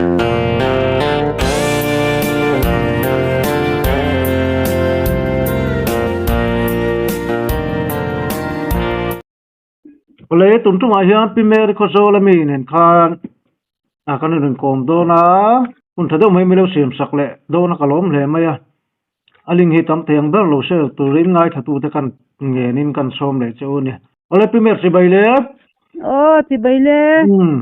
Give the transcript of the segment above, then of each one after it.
Awle tun tumah hian Pi Mary Khawzawl ami nen khan ah kan rawn inkawm dawn a, hun tha deuh mai mai lo siam sak leh dawn a ka lawm hle mai a, a link hi tam thei ang ber lo share turin ngaithlatute kan ngenin kan sawm leh che u a ni. Awle Pi Mary chibai le. Aw chibai le. Umm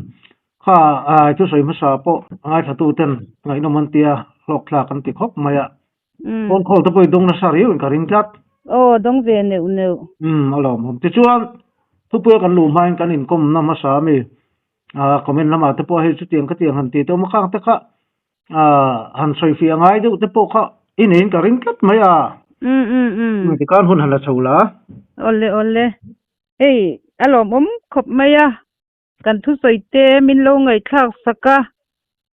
kha ah thusawi hmasa pawh ngaithlatuten ngaihnawm an tia hlawkthlak an ti khawp mai a. Phone call te pawh i dawng nasa riau in ka ring tlat. Aw, dawng ve neuh neuh. Umm, a lawmawm. Tichuan, thupuia kan luh hmain kan inkawmna hmasa ami ah comment lamah te pawh hei chutiang khatiang han tih te awm a, khang te kha ah han sawi fiah ngai deuh te pawh kha i neiin ka ring tlat mai a. Umm umm umm. Tikhan hun han la chho la. Awle awle. Hei, a lawmawm khawp mai a. Kan thusawi te min lo ngaihthlak sak a,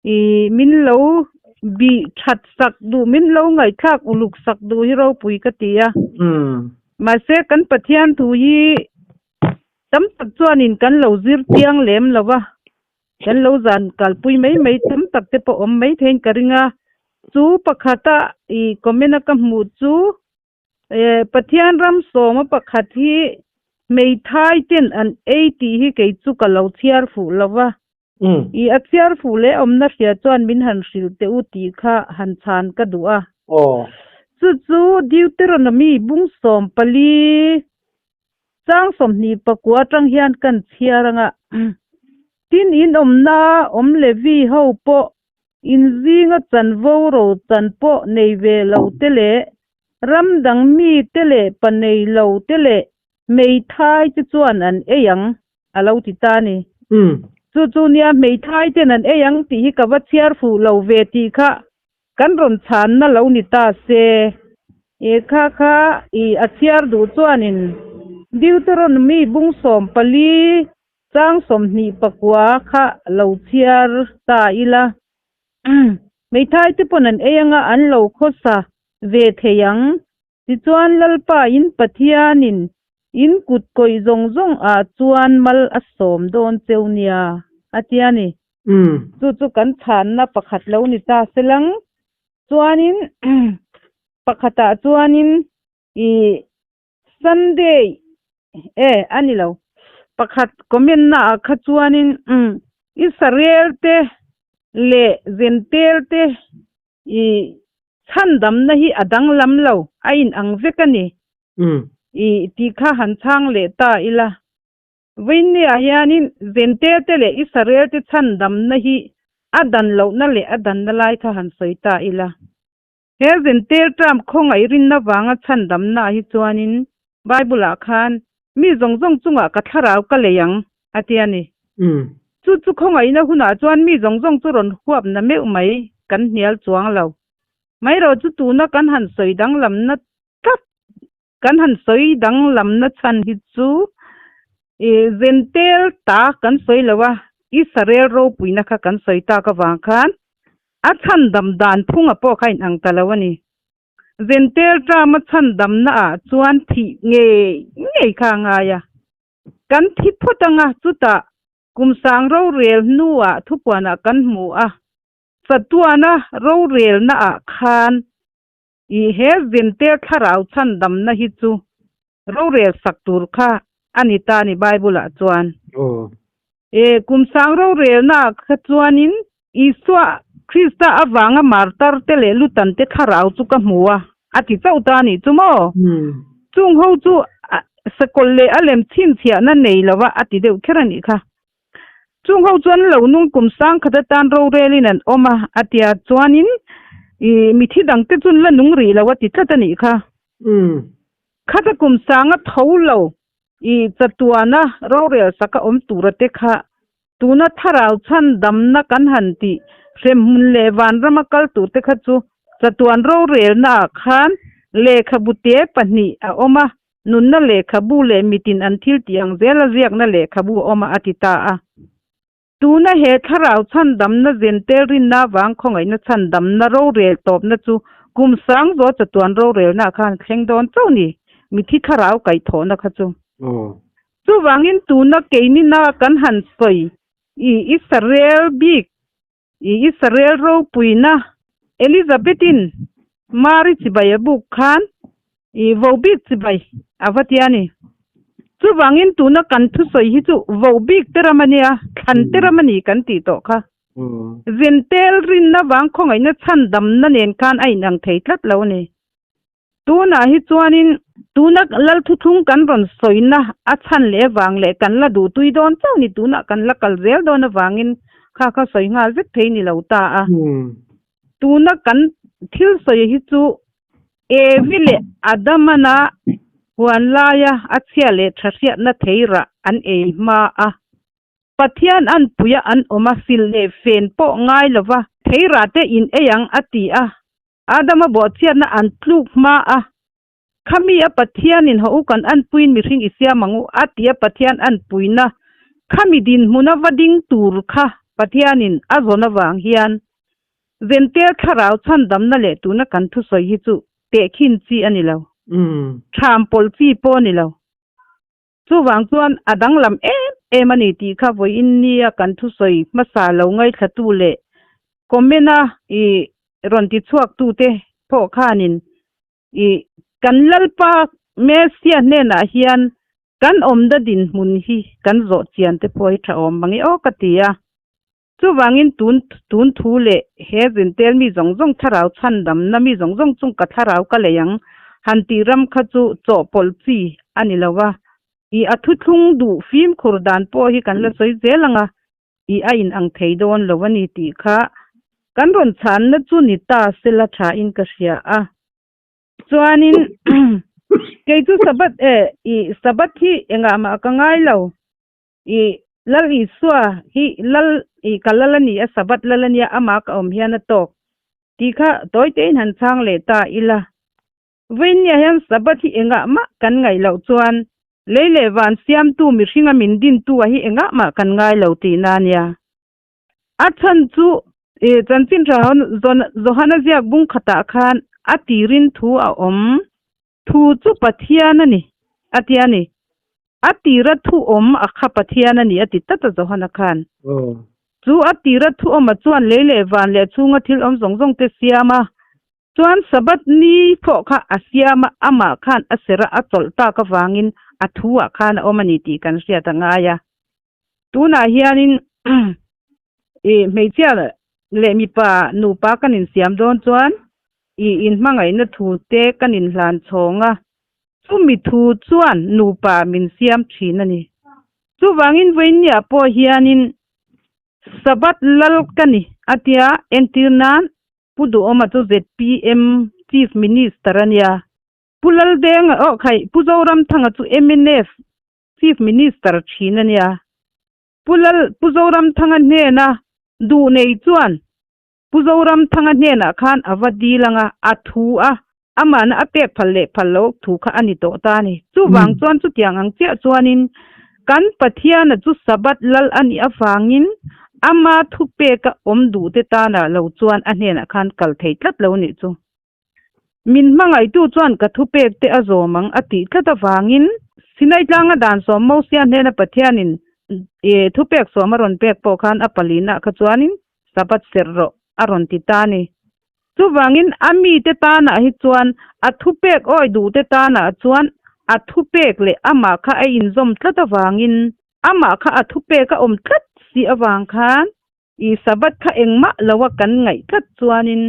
ih min lo bih that sak duh, min lo ngaihthlak uluk sak duh hi ropui ka ti a. Mahse kan Pathian thu hi tam tak chuanin kan lo zir chiang lem lo va, kan lo zan kalpui mai mai tam tak te pawh awm mai theiin ka ring a. Chu pakhata ih comment a ka hmuh chu Pathian ram sawma pakhat hi hmeithai ten an ei tih hi kei chu ka lo chhiar fuh lo va. I a chhiar fuh leh awmna hria chuan min han hrilh teh u tih kha han chhan ka duh a. Chu chu Deuteronomy bung 14 chang 29 atang hian kan chhiar anga tin in awmna awm Levi ho pawh Inzinga chanvo ro chan pawh nei ve lo te leh ram dang mi te leh pa nei lo te leh hmeithai te chuan an ei ang, a lo ti ta a ni. Chu chu nia hmeithai ten an ei ang tih hi ka va chhiar fuh lo ve tih kha kan rawn chhanna lo ni ta se. E kha kha i a chhiar duh chuanin Deuteronomy bung 14 Chang 29 kha lo chhiar ta ila, hmeithai te pawn an ei anga an lo khawsa ve thei ang. Tichuan Lalpa in Pathianin in kut kawih zawng zawng ah chuan mal a sawm dawn cheu nia, a ti a ni. Chu chu kan chhanna pakhat lo ni ta selang. Chuanin pakhatah chuanin i Sunday e a ni lo. Pakhat comment na ah kha chuanin umm Israel te leh Zentel te i chhandamna hi a danglam lo, a in ang vek a ni i tih kha han chhang leh ta ila. Vawiinni ah hianin Zentel te leh Israel te chhandamna hi a dan lohna leh a danna lai kha han sawi ta ila. He Zentel term khawngaih rinna vanga chhandamna hi chuanin Bible-ah khan, Mi zawng zawng chungah ka thlarau ka lei ang, a ti a ni. Chu chu khawngaihna hunah chuan mi zawng zawng chu rawn huapna meuh mai kan hnial chuang lo. Mai rawh chu tuna kan han sawi danglamna tlat kan han sawi danglamna chhan hi chu Zentel ta kan sawi lo a, Israel ropuina kha kan sawi tak avang khan a chhandam dan phunga pawh kha inang ta lo a ni. Zentel term a chhandamna ah chuan thih ngei ngei kha a ngai a, kan thi phawt anga chutah kum sang rorel hnuah thupuanah kan hmu a, chatuana rorelna ah khan I he Zentel thlarau chhandamna hi chu rorel sak tur kha a ni ta ni Bible ah chuan. E kum sang rorelna ah kha chuanin Isua Krista avanga martar te leh lutan te thlarau chu ka hmu a, a ti chauh ta a nih chu maw? Chung ho chu sakawlh leh a lem chhinchhiahna nei lova a ti deuh kher a nih kha. Chung ho chuan lo nung kum sang khat atan rorelin an awm a, a tia chuanin ih mithi dangte chuan la nung rih lo a ti tlat a nih kha. Khata kum sanga tho lo ih chatuana rorel saka awm tura te kha tuna thlarau chhan damna kan han tih hremhmun leh vanrama kal tur te kha chu chatuan rorelna ah khan lehkhabu te pahnih a awm a, Nunna lehkhabu leh mitin an thil tih ang zela ziakna lehkhabu a awm a, a ti ta a. Tuna he thlarau chhandamna zentel rinna avang khawngaihna chhandamna rorel tawpna chu kum sang zawh chatuan rorelna ah khan thleng dawn chauh ni, mithi thlarau kaihthawhna kha chu. Chuvangin tuna keinina kan han sawi i Israel bik. I Israel ropuina Elizabeth-in Mari chibai a buk khan i vohbik chibai a va ti a ni. Chuvangin tuna kan thusawi hi chu vohbik te ram a nia, thlan te ram a ni kan tih tawh kha. Zentel rinna vang khawngaihna chhandamna nen khan a inang thei tlat lo a ni. Tunah hi chuanin tuna Lalthuthlung kan rawn sawina a chhan leh avang leh kan la duhtui dawn chauh ni tunah kan la kal zel dawn avangin kha kha sawi nghal vek thei ni lo ta a. Tuna kan thil sawi hi chu Evi leh Adamana huan laia a chhia leh tha hriatna thei rah an ei hma a. Pathian an puia an awm a, sil leh fen pawh ngai lova thei rah te in ei ang a ti a. Adama bawhchhiatna an tluk hma a, Khami a Pathianin haw u kan anpuiin mihring i siam ang u a ti a Pathian anpuina khami dinhmuna va ding tur kha Pathianin a zawn avang hian Zentel thlarau chhandamna leh tuna kan thusawi hi chu tehkhin chi a ni lo, ṭham pawlh chi pawh a ni lo. Chuvang chuan a danglam em em a ni tih kha vawiin nia kan thusawi hmasa lo ngaithlatu leh comment a i rawn ti chhuaktute pawh khanin i kan Lalpa Messia hnenah hian kan awmna dinhmun hi kan zawh chian te pawh hi tha awm mang e aw ka ti a. Chuvangin tun tun thu leh he zintel mi zawng zawng thlarau chhandamna mi zawng zawng chung ka thlarau ka lei ang han tih ram kha chu chawhpawlh chi a ni lo a, i a thuthlung duh fimkhur dan pawh hi kan la sawi zel ang a, i a in ang thei dawn lo a ni tih kha kan rawn chhanna chu ni ta sela thain ka hria a. Chuanin kei chu Sabbath e i Sabbath hi engah mah ka ngai lo. I Lal Isua hi Lal i ka Lal a ni a, Sabbath Lal a nia, amah ka awm hian a tawk tih kha tawi tein han chhang leh ta ila. Vawiinniah hian Sabbath hi engah mah kan ngaih loh chuan lei leh van siamtu mihringa min dintu a hi engah mah kan ngai lo tihna a nia. A chhan chu i chanchin tha Johana ziak bung khatah khan a tirin thu a awm. Thu chu Pathian a ni, a ti a ni. A tira thu awm a kha Pathian a ni, a ti tlat a Johana khan. Chu a tira thu awma chuan lei leh van leh chhunga thil awm zawng zawng te siam a, chuan Sabbath ni pawh kha a siam a, amah khan a serh a, a chawlh tak avangin a thu ah khan a awm a ni tih kan hriat a ngai a. Tunah hianin i hmeichhia leh mipa nupa kan insiam dawn chuan i inhmangaihna thu te kan inhlan chhawng a, chumi thu chuan nupa min siam thin a ni. Chuvangin vawiinniah pawh hianin Sabbath lal ka ni a tia entir nan Pu Duhawma chu zpm Chief Minister a nia, Pu Laldenga aw khaih Pu Zoramthanga chu mnf Chief Minister thin a nia. Pu Lal Pu Zoramthanga hnena duh nei chuan Pu Zoramthanga hnenah khan a va dil ang a, a thu a, amahna a pek phal leh phal loh thu kha a ni tawh ta a ni. Chuvang chuan chutiang ang chiah chuanin kan Pathiana chu Sabbath lal a nih avangin ama thupeka awm duhte tanah lo chuan a hnenah khan kal thei tlat lo nih chu. Min hmangaihtu chuan ka thupek te a zawm ang a tih tlat avangin Sinai tlanga dan sawm Mosia hnena Pathianin thupek sawm a rawn pek pawh khan a palinah kha chuanin Sabbath serh rawh a rawn ti ta a ni. Chuvangin a mite tanah hi chuan a thupek awi duhte tanah chuan a thupek leh amah kha a inzawm tlat avangin amah kha a thupek a awm tlat si avang khan I Sabbath kha engmah lo a kan ngaih tlat chuanin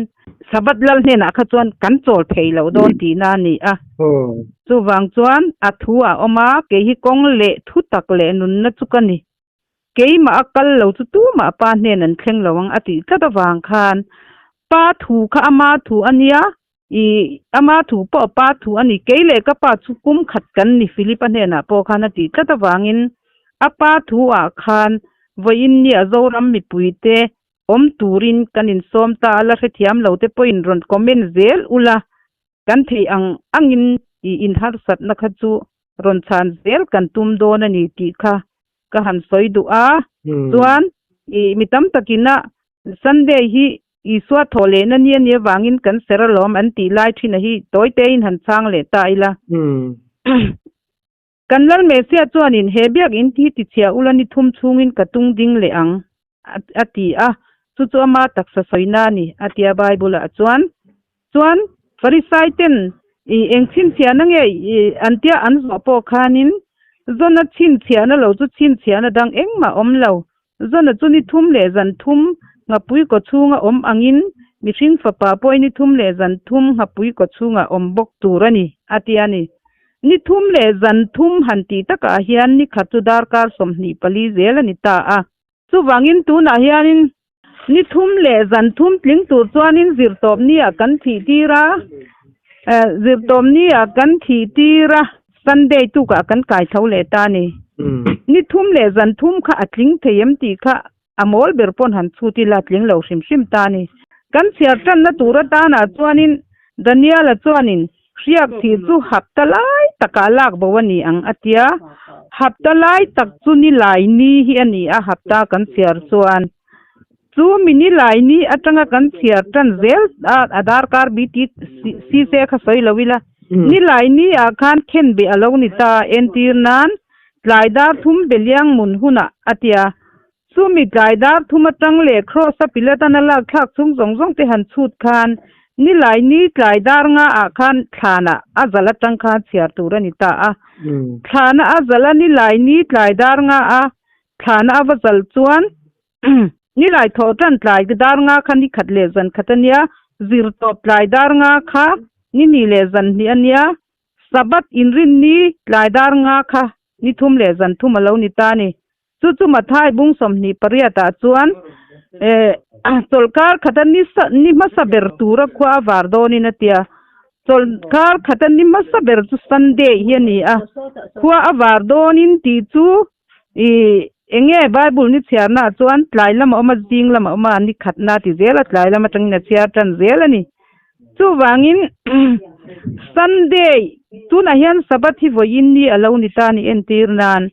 Sabbath lal hnenah kha chuan kan chawl thei lo dawn tihna a ni a. Chuvang chuan a thu a awm a, kei hi kawng leh thu tak leh nunna chu ka ni. Keimah a kal lo chu tumah Pa hnen an thleng lo ang a tih tlat avang khan Pa thu kha ama thu a nia, i ama thu pawh Pa thu a ni. Kei leh ka pa chu kum khat kan ni Philip-a hnenah pawh khan a tih tlat avangin a pa thu ah khan vawiin nia Zoram mipuite awm turin kan insawm ta a, la hrethiam lo te pawhin rawn comment zel ula kan theih ang angin i inharsatna kha chu rawn chhan zel kan tum dawn a ni tih kha ka han sawi duh a, chuan i mi tam takina Sunday hi Isua thawh lehna ni a nih avangin kan ser alawm an tih lai thin a hi tawi tein han chhang leh ta ila. Kan Lal Messiah chuanin he biakinn hi tichhia ula ni thum chhungin ka tung ding leh ang a ti a. Chu chu ama taksa sawina a ni, a tia Bible-ah chuan. Chuan Farisai ten i eng chhinchhiahna nge i an tia an zawh pawh khanin Jona chhinchhiahna lo chu chhinchhiahna dang engmah awm lo. Jona chu ni thum leh zan thum nghapui kaw chhunga awm angin mihring fapa pawh ni thum leh zan thum nghapui kaw chhungah awm bawk tur a ni, a ti a ni. Ni thum leh zan thum han tih takah hian ni khat chu darkar 24 zel a ni ta a. Chuvangin tunah hianin ni thum leh zan thum tling tur chuanin zirtawpni-ah kan thih tir a, zirtawpni-ah kan thih tir a, Sunday tukah kan kai tho leh ta a ni. Ni thum leh zan thum kha a tling thei em tih kha a mawl ber pawn han chhut ila a tling lo hrim hrim ta a ni. Kan chhiar tanna tur atanah chuanin Daniel-a chuanin Hriak thih chu hapta lai takah lak bo a ni ang a tia. Hapta lai tak chu ni lai ni hi a ni a, hapta kan chhiar chuan. Chu mi ni lai ni atanga kan chhiar tan zel a, a darkar BT si se kha sawi lo ila. Ni lai ni ah khan khenbeh a lo ni ta entir nan tlai dar thum beliang mun hunah a tia. Chumi tlai dar thum atang leh Kraws-a Pilatan a lak thlak chhung zawng zawng te han chhut khan nilai ni tlai dar nga ah khan thlanah a zal atang khan chhiar tur a ni ta a. Thlana a zal a nilai ni tlai dar nga a thlana a va zal chuan nilai thawh tan tlai dar nga kha ni khat leh zan khat a nia, zir tawp tlai dar nga kha ni hnih leh zan hnih a nia, Sabbath inrinni tlai dar nga kha ni thum leh zan thum a lo ni ta a ni. Chu chu Mathai bung 28 ah chuan chawlhkar khata ni ni hmasa ber tura khua a var dawnin a tia. Chawlhkar khata ni hmasa ber chu Sunday hi a ni a. Khua a var dawnin tih chu ih eng nge Bible ni chhiarna ah chuan tlai lam a awm a, zing lam a awm a, ni khatna a ti zel a, tlai lam atangin a chhiar tan zel a ni. Chuvangin Sunday tunah hian Sabbath hi vawiin ni a lo ni ta a ni entir nan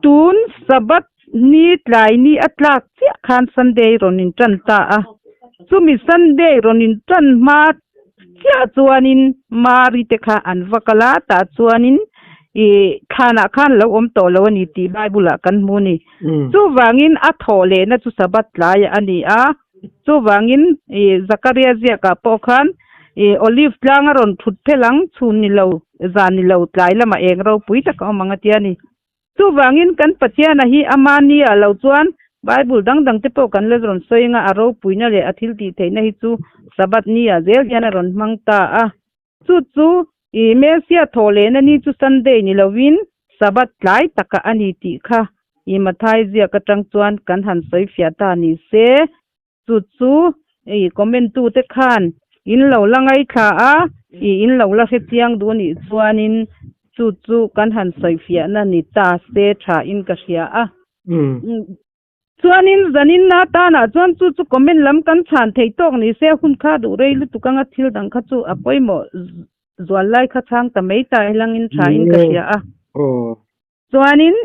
tun Sabbath ni tlai ni a tlak chiah khan Sunday rawn in tan ta a, chumi Sunday rawn in tan hma chiah chuanin Mari te kha an va kal a, tah chuanin ih thlanah khan lo awm tawh lo a ni tih Bible ah kan hmu a ni. Chuvangin a thawh lehna chu Sabbath tlaiah a ni a. Chuvangin ih Zakaria ziakah pawh khan ih Olive tlang a rawn thut phel ang, chhun ni lo, zan ni lo, tlai lamah eng ropui tak a awm ang a ti a ni. Chuvangin kan Pathiana hi ama ni ah lo chuan Bible dang dang te pawh kan la rawn sawi anga a ropuina leh a thil tih theihna hi chu Sabbath ni ah zel hian a rawn hmang ta a. Chu chu ih Messia thawh lehna ni chu Sunday ni lovin Sabbath tlai takah a ni tih kha ih Mathai ziak atang chuan kan han sawi fiah ta ni se. Chu chu ih comment tu te khan in lo la ngaithla a, ih in lo la hrechiang duh anih chuanin chu chu kan han sawi fiahna ni ta se tha in ka hria a. Chuanin zanin na tanah chuan chu chu comment lam kan chhan thei tawk ni se hun kha duh rei lutuk anga thil dang kha chu a pawimawh zual lai kha chhang ta mai ta helangin tha in ka hria a. Chuanin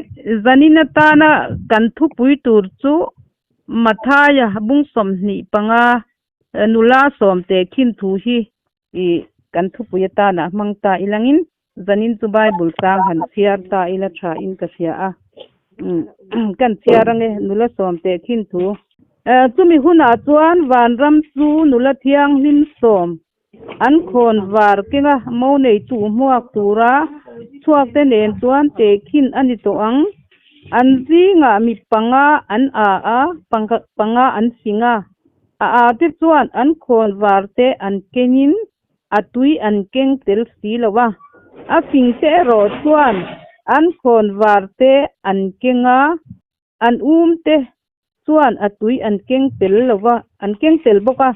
zanin atana kan thupui tur chu Mathaia bung 25 nula sawmte khin thu hi ih kan thupui atana hmang ta ilangin Zanin chu Bible chang han chhiar ta ila tha in ka hria a. Kan chhiar ange nula sawm teh khin thu. Chumi hunah chuan vanram chu nula thianghlim sawm an khawn var kenga mo neitu hmuak tura chhuak te nen chuan teh khin a ni tawh ang. An zingah mi panga an a a, panga an fing a. A a te chuan an khawn var te an kengin A tui an keng tel si lo a, a fing te erawh chuan an khawn var te an keng a, an um te chuan a tui an keng tel lo va, an keng tel bawk a.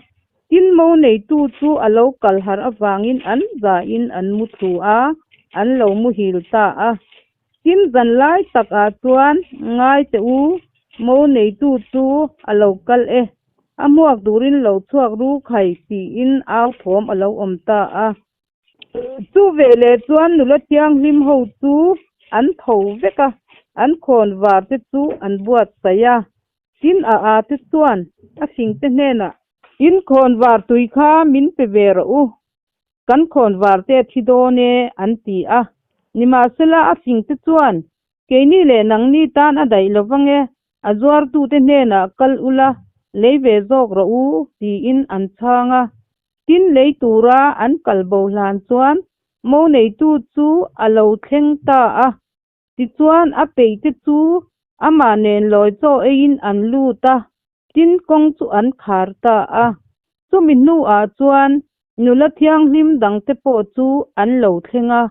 Tin mo neitu chu a lo kal harh avangin an zahin an mu thlu a, an lo muhil ta a. Tin zan lai takah chuan ngai teh u, mo neitu chu a lo kal e, a hmuak turin lo chhuak ru khai tiin au thawm a lo awm ta a. Chu veleh chuan nula thianghlim ho chu an tho vek a, an khawn var te chu an buatsaih a. Tin a a te chuan a fing te hnenah, In khawn var tui kha min pe ve rawh u, Kan khawn var te a thi dawn e, an ti a. Nimahsela a fing te chuan, Keini leh nangni tan a daih lo vang e, a zuartute hnenah kal ula, Lei ve zawk rawh u, tiin an chhang a. Tin, lei tura an kal bo hlan chuan mo neitu chu a lo thleng ta a. Tichuan, a peihte chu amah nen lawi chaw eiin an lut a, tin kawng chu an khar ta a. Chumi hnuah chuan nula thianghlim dangte pawh chu an lo thleng a,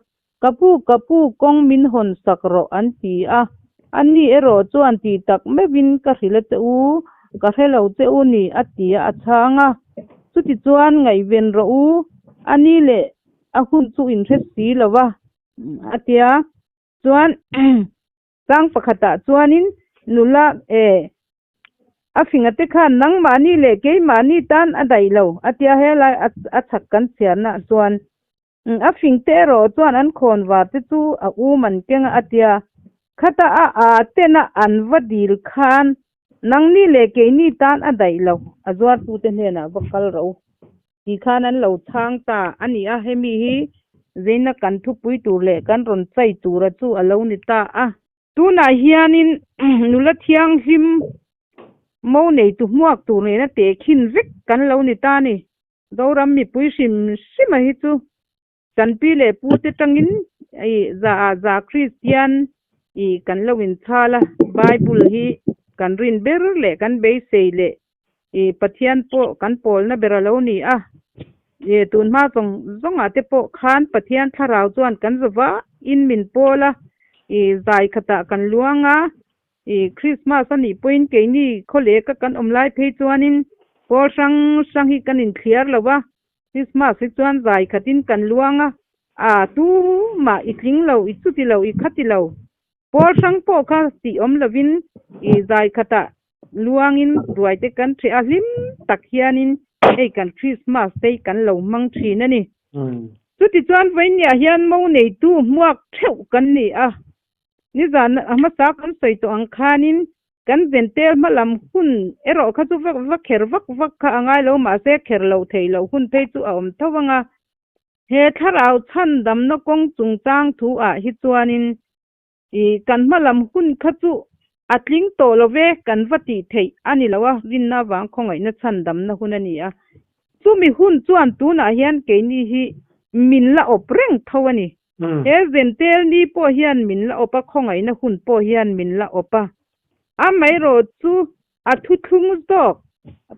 Ka pu, ka pu, kawng min hawn sak rawh an ti a. Ani erawh chuan tih tak meuhin ka hrilh a che u, ka hre lo che u ni a ti a, a chhang a. Chutichuan ngaihven rawh u, ani leh a hun chu inhre si lo va a ti a. Chuan chang pakhatah chuanin nula eh a finga te khan nangmahni leh keimahni tan a daih lo a ti a, helai a chhak kan chhiarnaah chuan A fing te erawh chuan an khawn var te chu a um an keng a a tia. Khata a a tena an va dil khan nangni leh keini tan a daih lo, a zuartute hnenah va kal rawh u tih khan an lo chhang ta a ni a, hemi hi zeina kan thupui tur leh kan rawn chai tura chu a lo ni ta a. Tunah hianin nula thianghlim mo neitu hmuak tur nena tehkhin vek kan lo ni ta a ni. Zoram mipui hrim hrima hi chu kan pi leh pu te tangin i za ah za Kristian i kan lo inchhal a, Bible hi kan rin ber leh kan beisei leh i Pathian pawh kan pawlna ber a lo ni a. I tun hma zawng zawngah te pawh khan Pathian thlarau chuan kan zova in min pawl a, i zai khatah kan luang a, I Christmas a nih pawhin keini khawleka kan awm lai phei chuanin pawl hrang hrang hi kan inthliar lo a, Christmas hi chuan zai khatin kan luang a, a tumah i tling lo, i chuti lo, i khati lo. Pawl hrang pawh kha tih awm lovin i zai khatah luangin ruai te kan ṭheh a, hlim tak hianin hei kan Christmas te hi kan lo hmang ṭhin a ni. Chutichuan vawiinniah hian mo neitu hmuak ṭheuh kan ni a, Nizan a hmasa kan sawi tawh ang khanin kan zentel hma lam hun erawh kha chu vak vak kher vak vak kha a ngai lo mahse kher loh theih loh hun phei chu a awm tho ang a. He thlarau chhan damna kawng chungchang thu ah hi chuanin ih kan hma lam hun kha chu a tling tawh lo ve kan va tih theih a ni lo a, rinna avang khawngaihna chhan damna hun a ni a. Chumi hun chuan tunah hian keini hi min la awp reng tho a ni. He zentel ni pawh hian min la awp a, khawngaihna hun pawh hian min la awp a. Amaherawhchu a thuthlung zawk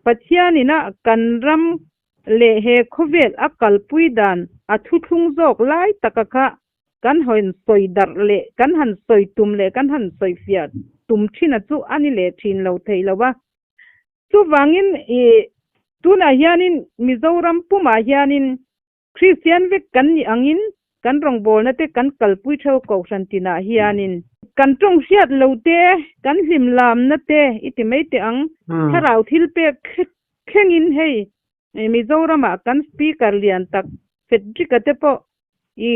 Pathianin a kan ram leh he khawvel a kalpui dan a thuthlung zawk lai taka kha kan han sawi darh leh kan han sawi tum leh kan han sawi fiah tum thin a chu a ni leh thin lo thei lo a. Chuvangin i tunah hianin Mizoram pumah hianin Kristian vek kan nih angin kan rawngbawlna te kan kalpui theuh kohhran tinah hianin kan tawng hriat lo te, kan hlim lamna te i ti mai teh ang. Thlarau thil pek thlengin hei Mizoramah kan Speaker lian tak Frederick-a te pawh i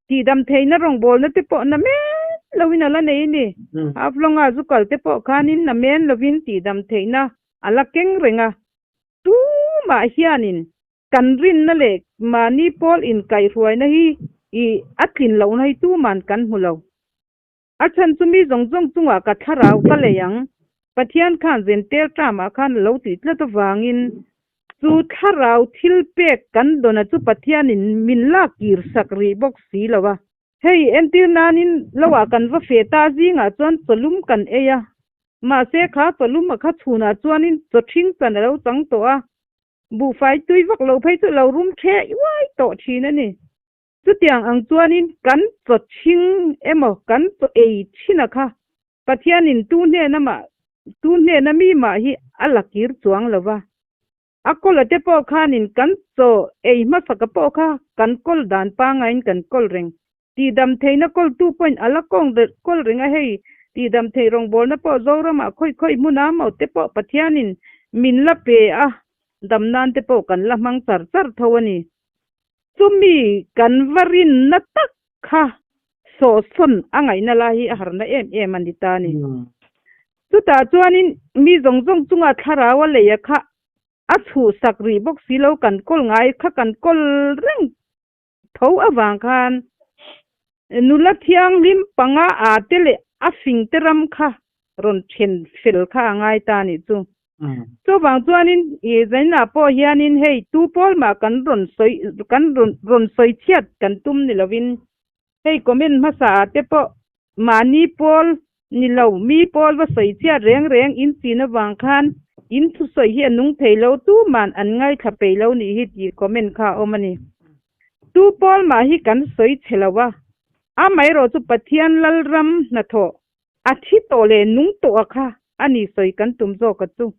tihdam theihna rawngbawlna te pawh na men loin a la nei a ni. Haflonga zu kal te pawh khanin na men lovin tihdam theihna a la keng reng a. Tumah hianin Kan rinna leh mahni pawl inkaihhruaina hi i a tlin lohna hi tuman kan hmu lo. A chhan chu mi zawng zawng chungah ka thlarau ka lei ang, Pathian khan zentel term-ah khan a lo tih tlat avangin chu thlarau thil pek kan dawna chu Pathianin min lak kir sak rih bawk si lo a. Hei entir nanin loah kan va feh ta zingah chuan chawlum kan ei a, mahse kha chawlum a kha chhunah chuanin chaw ṭhing chan a lo chang tawh a, Buhfai tui vak lo phei chu lo rum ṭhe uai tawh ṭhin a ni. Chutiang ang chuanin kan chaw ṭhing emaw kan chaw ei ṭhin a kha Pathianin tu hnena mah tu hnena mi mah hi a la kir chuang lo va. A kawla te pawh khanin kan chaw ei hmasaka pawh kha kan kawl dan pangaiin kan kawl reng. Tihdam theihna kawltu pawhin a la kawng kawl reng a, hei tihdam theih rawngbawlna pawh Zoramah khawi khawi hmuna maw te pawh Pathianin min la pe a, dam nan te pawh kan la hmang char char tho a ni. Chumi kan va rinna tak kha sawhsawn a ngaihna lai hi a harna em em a ni ta a ni. Chutah chuanin mi zawng zawng chunga thlarau a lei a kha a chhuhsak rih bawk si lo, kan kawl ngai kha kan kawl reng Tho avang khan nula thianghlim panga a te leh a fing te ram kha rawn then fel kha a ngai ta a nih chu. Chuvang chuanin i zainah pawh hianin hei tu pawl mah kan rawn sawi kan rawn rawn sawi chhiat kan tum ni lovin hei comment hmasa ah te pawh mahni pawl ni lo mi pawl va sawi chhiat reng reng in chin avang khan in thusawi hi a nung thei lo tuman an ngaithla peih lo nih hi tih comment kha a awm a ni. Tu pawl mah hi kan sawi chhe lo a, amaherawh chu Pathian Lalram hnathawh A thi tawh leh nung tawh a kha a ni sawi kan tum zawk a chu.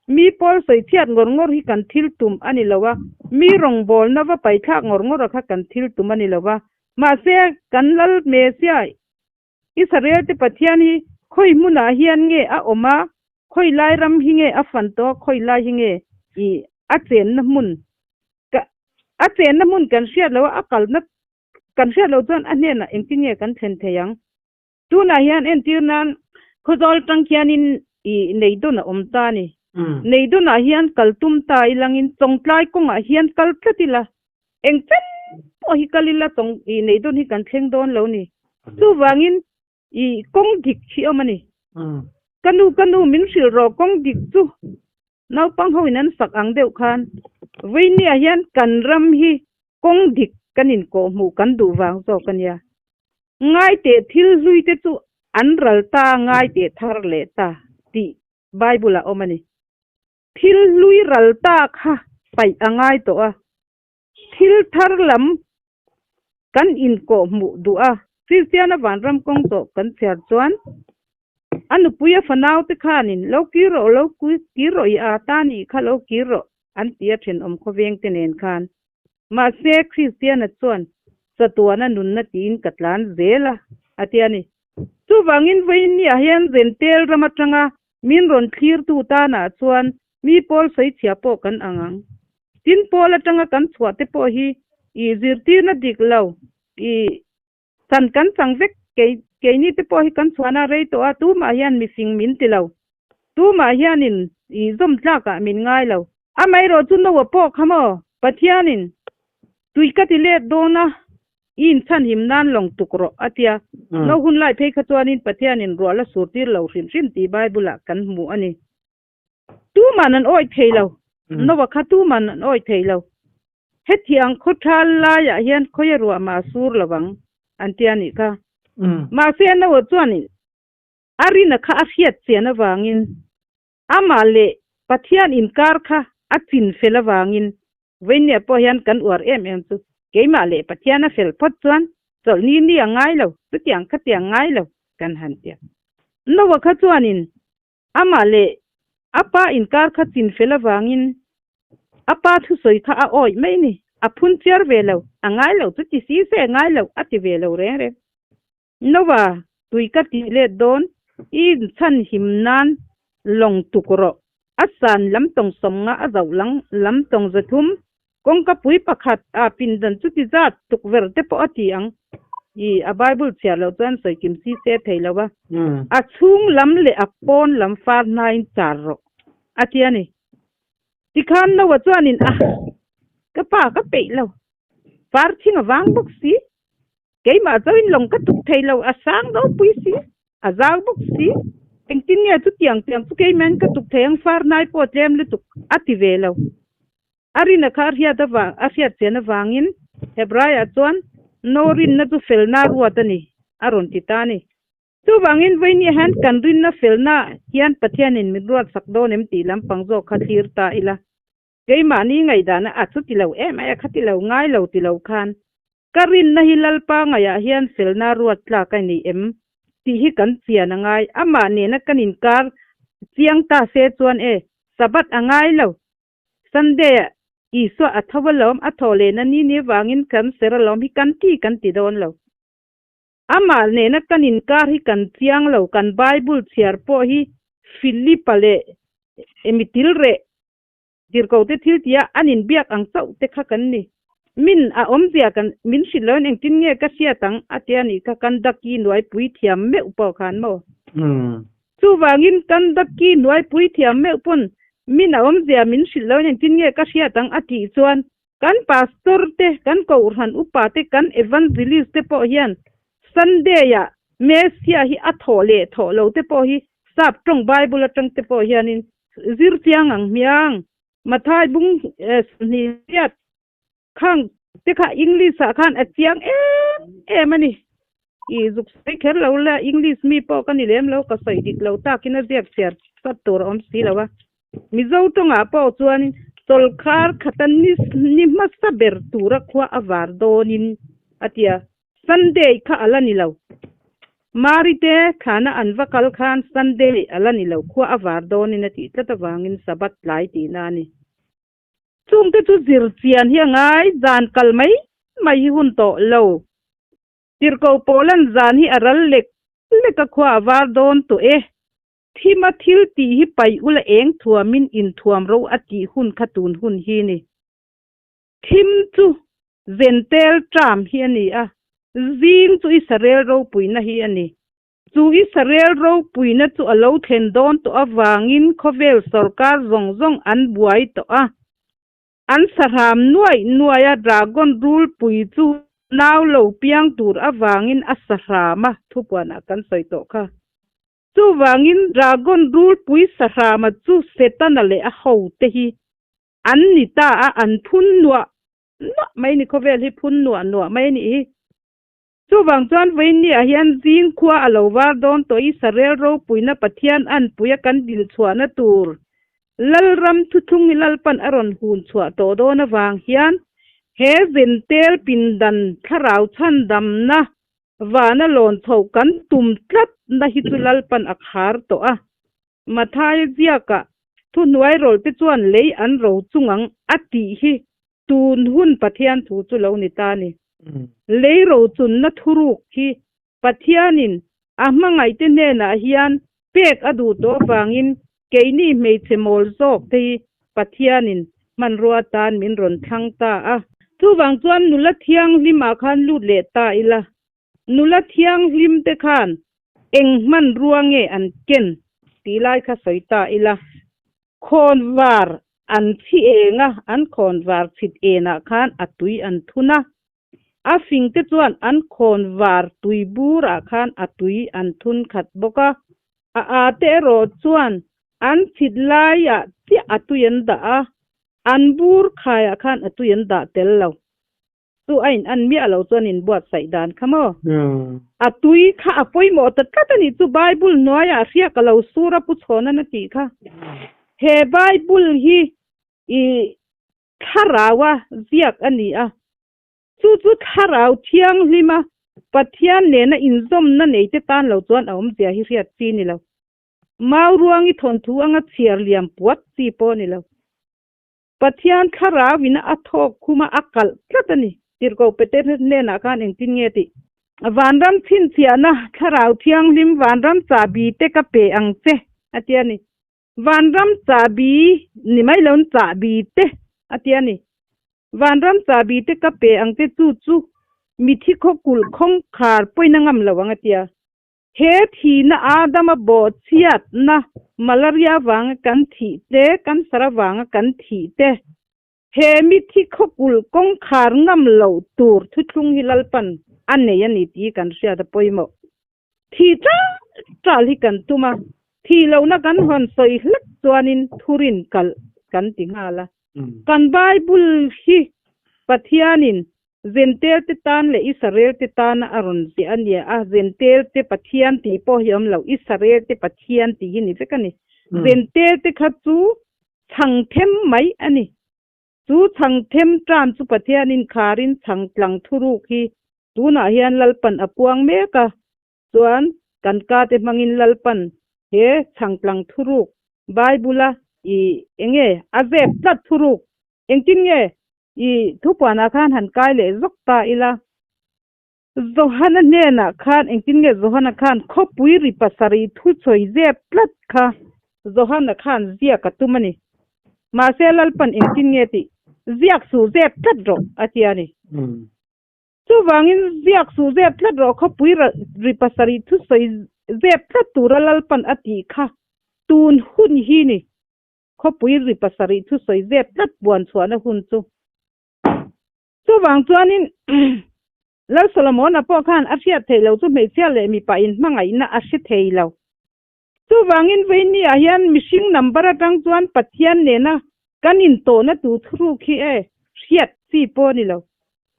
Mi pawl sawi chhiat ngawr ngawr hi kan thil tum a ni lo a, mi rawngbawlna va paithlak ngawr ngawr a kha kan thil tum a ni lo a. Mahse, kan Lal Messiah, Israel te Pathian hi khawi hmunah hian nge a awm a, khawi lai ram hi nge a fan tawh a, khawi lai hi nge i a chenna hmun ka a chenna hmun kan hriat lo a, a kalna kan hriat loh chuan a hnenah engtin nge kan thlen thei ang? Tunah hian entir nan Khawzawl tang khianin i Neidun a awm ta a ni. Neidunah hian kal tum ta ilangin Chawngtlai kawngah hian kal tlat ila, eng chen pawh hi kal ila Chawng i Neidun hi kan thleng dawn lo ni. Chuvangin i kawng dik hi awm a ni. Ka nu ka nu min hrilh rawh kawng dik chu naupang ho in an sak ang deuh khan Veinia hian kan ram hi kawng dik kan inkawhhmuh kan duh vang zawk a nia. Ngaiteh thil hlui te chu an ral ta ngaiteh thar leh ta tih Bible ah awm a ni. Thil hlui ral ta kha paih a ngai tawh a, thil thar lam kan inkawhhmuh duh a. Kristiana vanram kawng tawh kan chhiar chuan a nupui a fanau te khanin lo kir rawh lo kir rawh i a ta nih kha lo kir rawh an ti a thenawm khawveng te nen khan. Mahse, Kristiana chuan chatuana nunna tiin ka tlan zel a, a ti a ni. Chuvangin vawiinniah hian Zentel ram atanga min rawn thlirtu tanah chuan mi pawl sawichhia pawh kan ang ang. Tin, pawl atanga kan chhuah te pawh hi i zirtirna dik lo, i Chan kan chang vek, kei keini te pawh hi kan chhuahna rei tawh a, tumah hian mifing min ti lo. Tumah hianin i zawm tlakah min ngai lo. Amaherawh chu Noah pawh kha maw, Pathianin tui ka ti let dawn a, i inchhanhim nan lawng tuk rawh a tia. No hun lai phei kha chuanin Pathianin ruah la sur tir lo hrim hrim tih Bible-ah kan hmu a ni. Tuman an awih thei lo. Noah kha tuman an awih thei lo. Hetiang khaw thal laiah hian khawia ruah mah a sur lo ang, an ti a nih kha. Mahse Noah chuan a rina kha a hriat chian avangin amah leh Pathian inkar kha a chin fel avangin Veinia pawh hian kan uar em em chu keimah leh Pathian a fel phawt chuan chawlhni ni a ngai lo, chutiang khatiang ngai lo kan han ti a. Noah kha chuanin Amah leh a pa inkar kha chin fel avangin a pa thusawi kha a awih mai ni. A phun chiar ve lo, a ngai lo chu ti si se a ngai lo a ti ve lo reng reng. Noah, tui ka tih let dawn, i inchhan him nan lawng tuk rawh. A san lam tawng sawmnga a zoh lang lam tawng zathum Kawngka pui pakhat a pindan chu ti zat tukverh te pawh a ti ang i a Bible chhiar loh chuan sawi kim si se thei lo a. A chhung lam leh a pawn lam far hnaiin char rawh a ti a ni. Tikhan Noah chuanin a ka pa ka peih lo, far thing a vang bawk si, Keimah zoin lawng ka tuk thei lo, a sang ropui si, a zau bawk si. Engtin nge chutiang tiang chu keimahin ka tuk thei ang, far nai pawh tlem lutuk a ti ve lo. A rina kha a hriat avang, a hriat chian avangin Hebraiah chuan No rinna chu felna ruat a ni, a rawn ti ta a ni. Chuvangin vawinia hian kan rinna felna hian Pathianin min ruatsak dawn em tih lampang zawk kha thlir ta ila. Keimahni ngaihdan a chu ti lo em ai a kha ti lo ngai lo ti lo khan ka rinna hi Lalpa ngaihah hian felna ruat tlak a ni em tih hi kan chian a ngai. Amah nena kan inkar chiang ta se chuan e Sabbath a ngai lo. Sunday ah Isua a tho alawm, a thaw lehna ni ni vangin kan ser alawm hi kan ti kan ti dawn lo. Amah nena kan inkar hi kan chiang lo, kan Bible chhiar pawh hi Philipa leh emi tilreh Tirhkote thil tia an inbiak ang chauh te kha kan ni. Min a awmzia kan min hrilh loin engtin nge ka hriat ang a tia nih kha kan Daki nuaipui thiam meuh pawh khan maw? Chuvangin kan Daki nuaipui thiam meuh pawn min a awmzia min hrilh loin engtin nge ka hriat ang a tih chuan kan pastor te, kan kohhran upa te, kan evangelist te pawh hian Sunday ah Messiah hi a thawh leh thawh lo te pawh hi sap tawng Bible atang te pawh hianin. zir chiang ang hmiang. Mathai bung 20 riat khang te kha English ah khan a chiang em em a ni. I zuk sawi kher lo la English mi pawh ka ni lem lo ka sawi dik lo takin a ziak chhiar chat tur a awm si lo a. Mizo tawngah pawh chuan chawlhkar khata ni ni hmasa ber tura khua a var dawnin a ti a, Sunday kha a la ni lo. Mari te thlana an va kal khan Sunday a la ni lo, khua a var dawnin a tih tlat avangin Sabbath tlai tihna a ni. Chungte chu zir chian hi a ngai, zan kal mai mai hi hun tawh lo. Tirhkoh pawh lan zan hi a ral lek lek a khua a var dawn tawh e. Thima thil tih hi paih ula eng thuamin inthuam ro a tih hun kha tun hun hi ni. Thim chu Zentel tram hi a ni a, zing chu Israel ropuina hi a ni. Chu Israel ropuina chu a lo thlen dawn tawh avangin khawvel sorkar zawng zawng an buai tawh a. An sahram nuaih nuaih a dragon rulpui chu nau lo piang tur avangin a sahram a, thupuanah kan sawi tawh kha. Chuvangin dragon rulpui sahrama chu Setana leh a hote hi an ni ta a, an phun nuah nuah mai ni, khawvel hi phun nuah nuah mai a nih hi. Chuvang chuan vawiinniah hian zing khua a lo var dawn tawh i Sarel ropuina Pathian anpuia kan dinchhuahna tur Lalram thuthlung hi Lalpan a rawn hun chhuah tawh dawn avang hian he zentel pindan thlarau chhandamna vana lawn chho kan tum tlatna hi chu Lalpan a khar tawh a. Mathaia ziakah thuhnuai rawlte chuan lei an ro chung ang a tih hi Tun hun Pathian thu chu lo ni ta ni. Lei rochunna thuruk hi Pathianin a hmangaihte hnenah hian pek a duh tawh avangin keini hmeichhe mawl zawk te hi Pathianin hmanrua atan min rawn thlang ta a. Chuvang chuan nula thianghlimah khan lut leh ta ila, nula thianghlim te khan eng hmanrua nge an ken tih lai kha sawi ta ila. Khawnvar an chhi eng a, an khawnvar chhit enah khan a tui an thun a. A fing te chuan an khawnvar tui burah khan a tui an thun khat bawk a. A a te erawh chuan an chhit laiah chiah a tui an dah a, an bur khaiah khan a tui an dah tel lo. Chu a in an miah lo chuan in buatsaih dan kha maw? A tui kha a pawimawh ta tlat a nih chu Bible hnuaiah hriak a lo sur a pu chhawn a tih kha. He Bible hi i thlarau a ziak a ni a, chu chu thlarau thianghlim a Pathian nena inzawmna nei te tan lo chuan a awmzia hi hriat chi ni lo. Mau ruangi thawnthu anga chhiar liam puat chi pawh a ni lo. Pathian thlarau in a thawk khum a, a kalh tlat a ni. Tirhkoh Peter hnenah khan engtin nge tih? Vanram chhinchhiahna thlarau thianghlim vanram chahbi te ka pe ang che, a ti a ni. Vanram chahbi ni mai loin chahbi te, a ti a ni. Vanram chahbi te ka pe ang che chu chu mithi khaw kulh khawngkhar pawina ngam lo ang, a ti a. He thihna Adama bawhchhiatna, malaria vanga kan thih te, cancer avanga kan thih te, he mithi khawkulh kawngkhar ngam loh tur thuthlung hi Lalpan a nei a ni tih kan hriat a pawimawh. Thih tal tal hi kan tum a, thih lohna kan hawn sawi hlek chuanin thurin kalh kan ti nghal a. Kan Bible hi Pathianin Zentel te tan leh Israel te tana a rawn ziah a nia a, Zentel te Pathian tih pawh hi a awm lo, Israel te Pathian tih hi ni vek a ni. Zentel te kha chu chhang them mai a ni. Chu chhang them tan chu Pathianin kharin chhang tlang thuruk hi tunah hian Lalpan a puang mek a, Chuan kan ka te hmangin Lalpan he chhangtlang thuruk Bible-a i enge a zep tlat thuruk engtin nge i thupuanah khan han kai leh zawk ta ila? Johana hnenah khan engtin nge Johana khan khawpui ri pasarih thusawi zep tlat kha Johana khan ziak a tum a ni. Mahse Lalpan engtin nge tih ziak suh zep tlat rawh a ti a ni. Chuvangin ziak suh zep tlat rawh khawpui ri pasarih thusawi zep tlat tura Lalpan a tih kha tun hun hi ni. Khawpui ri pasarih thusawi zep tlat buan chhuahna hun chu. Chuvang chuanin Lal Solomona pawh khan a hriat theih loh chu hmeichhia leh mipa inhmangaihna a hre thei lo. Chuvangin vawinia hian mihring number atang chuan Pathian nena kan intawhna tur thuruk hi e hriat chi pawh a ni lo.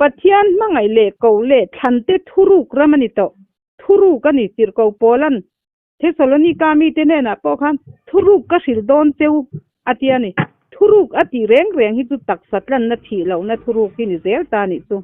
Pathian hmangaih leh koh leh thlante thuruk ram a ni tawh. Thuruk a ni, tirhkoh Paula'n Thesalonika mite hnenah pawh khan thuruk ka hrilh dawn cheu a ti a ni. Thuruk a tih reng reng hi chu taksa tlanna thih lohna thuruk hi ni zel ta a nih chu.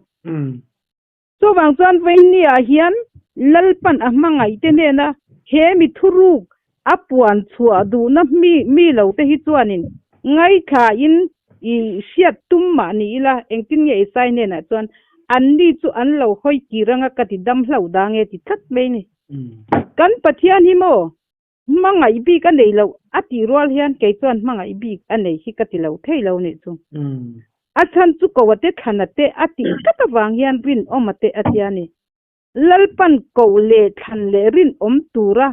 Chuvang chuan Vawinia hian Lalpan a hmangaihte hnena he mi thuruk a puan chhuah duhna mi mi lote hi chuanin ngaithlain i hriat tum mah ni ila, engtin nge Isai hnenah chuan anni chu an lo hawi kir anga ka ti dam hlauh dang e ti tlat mai ni. Kan Pathian hi maw hmangaih bik a nei loh a tih rual hian kei chuan hmangaih bik a nei hi ka ti lo thei lo nih chu. A chhan chu ko a te thlan a te a tih tlat avang hian rinawm a te a tia ni. Lalpan koh leh thlan leh rinawm tura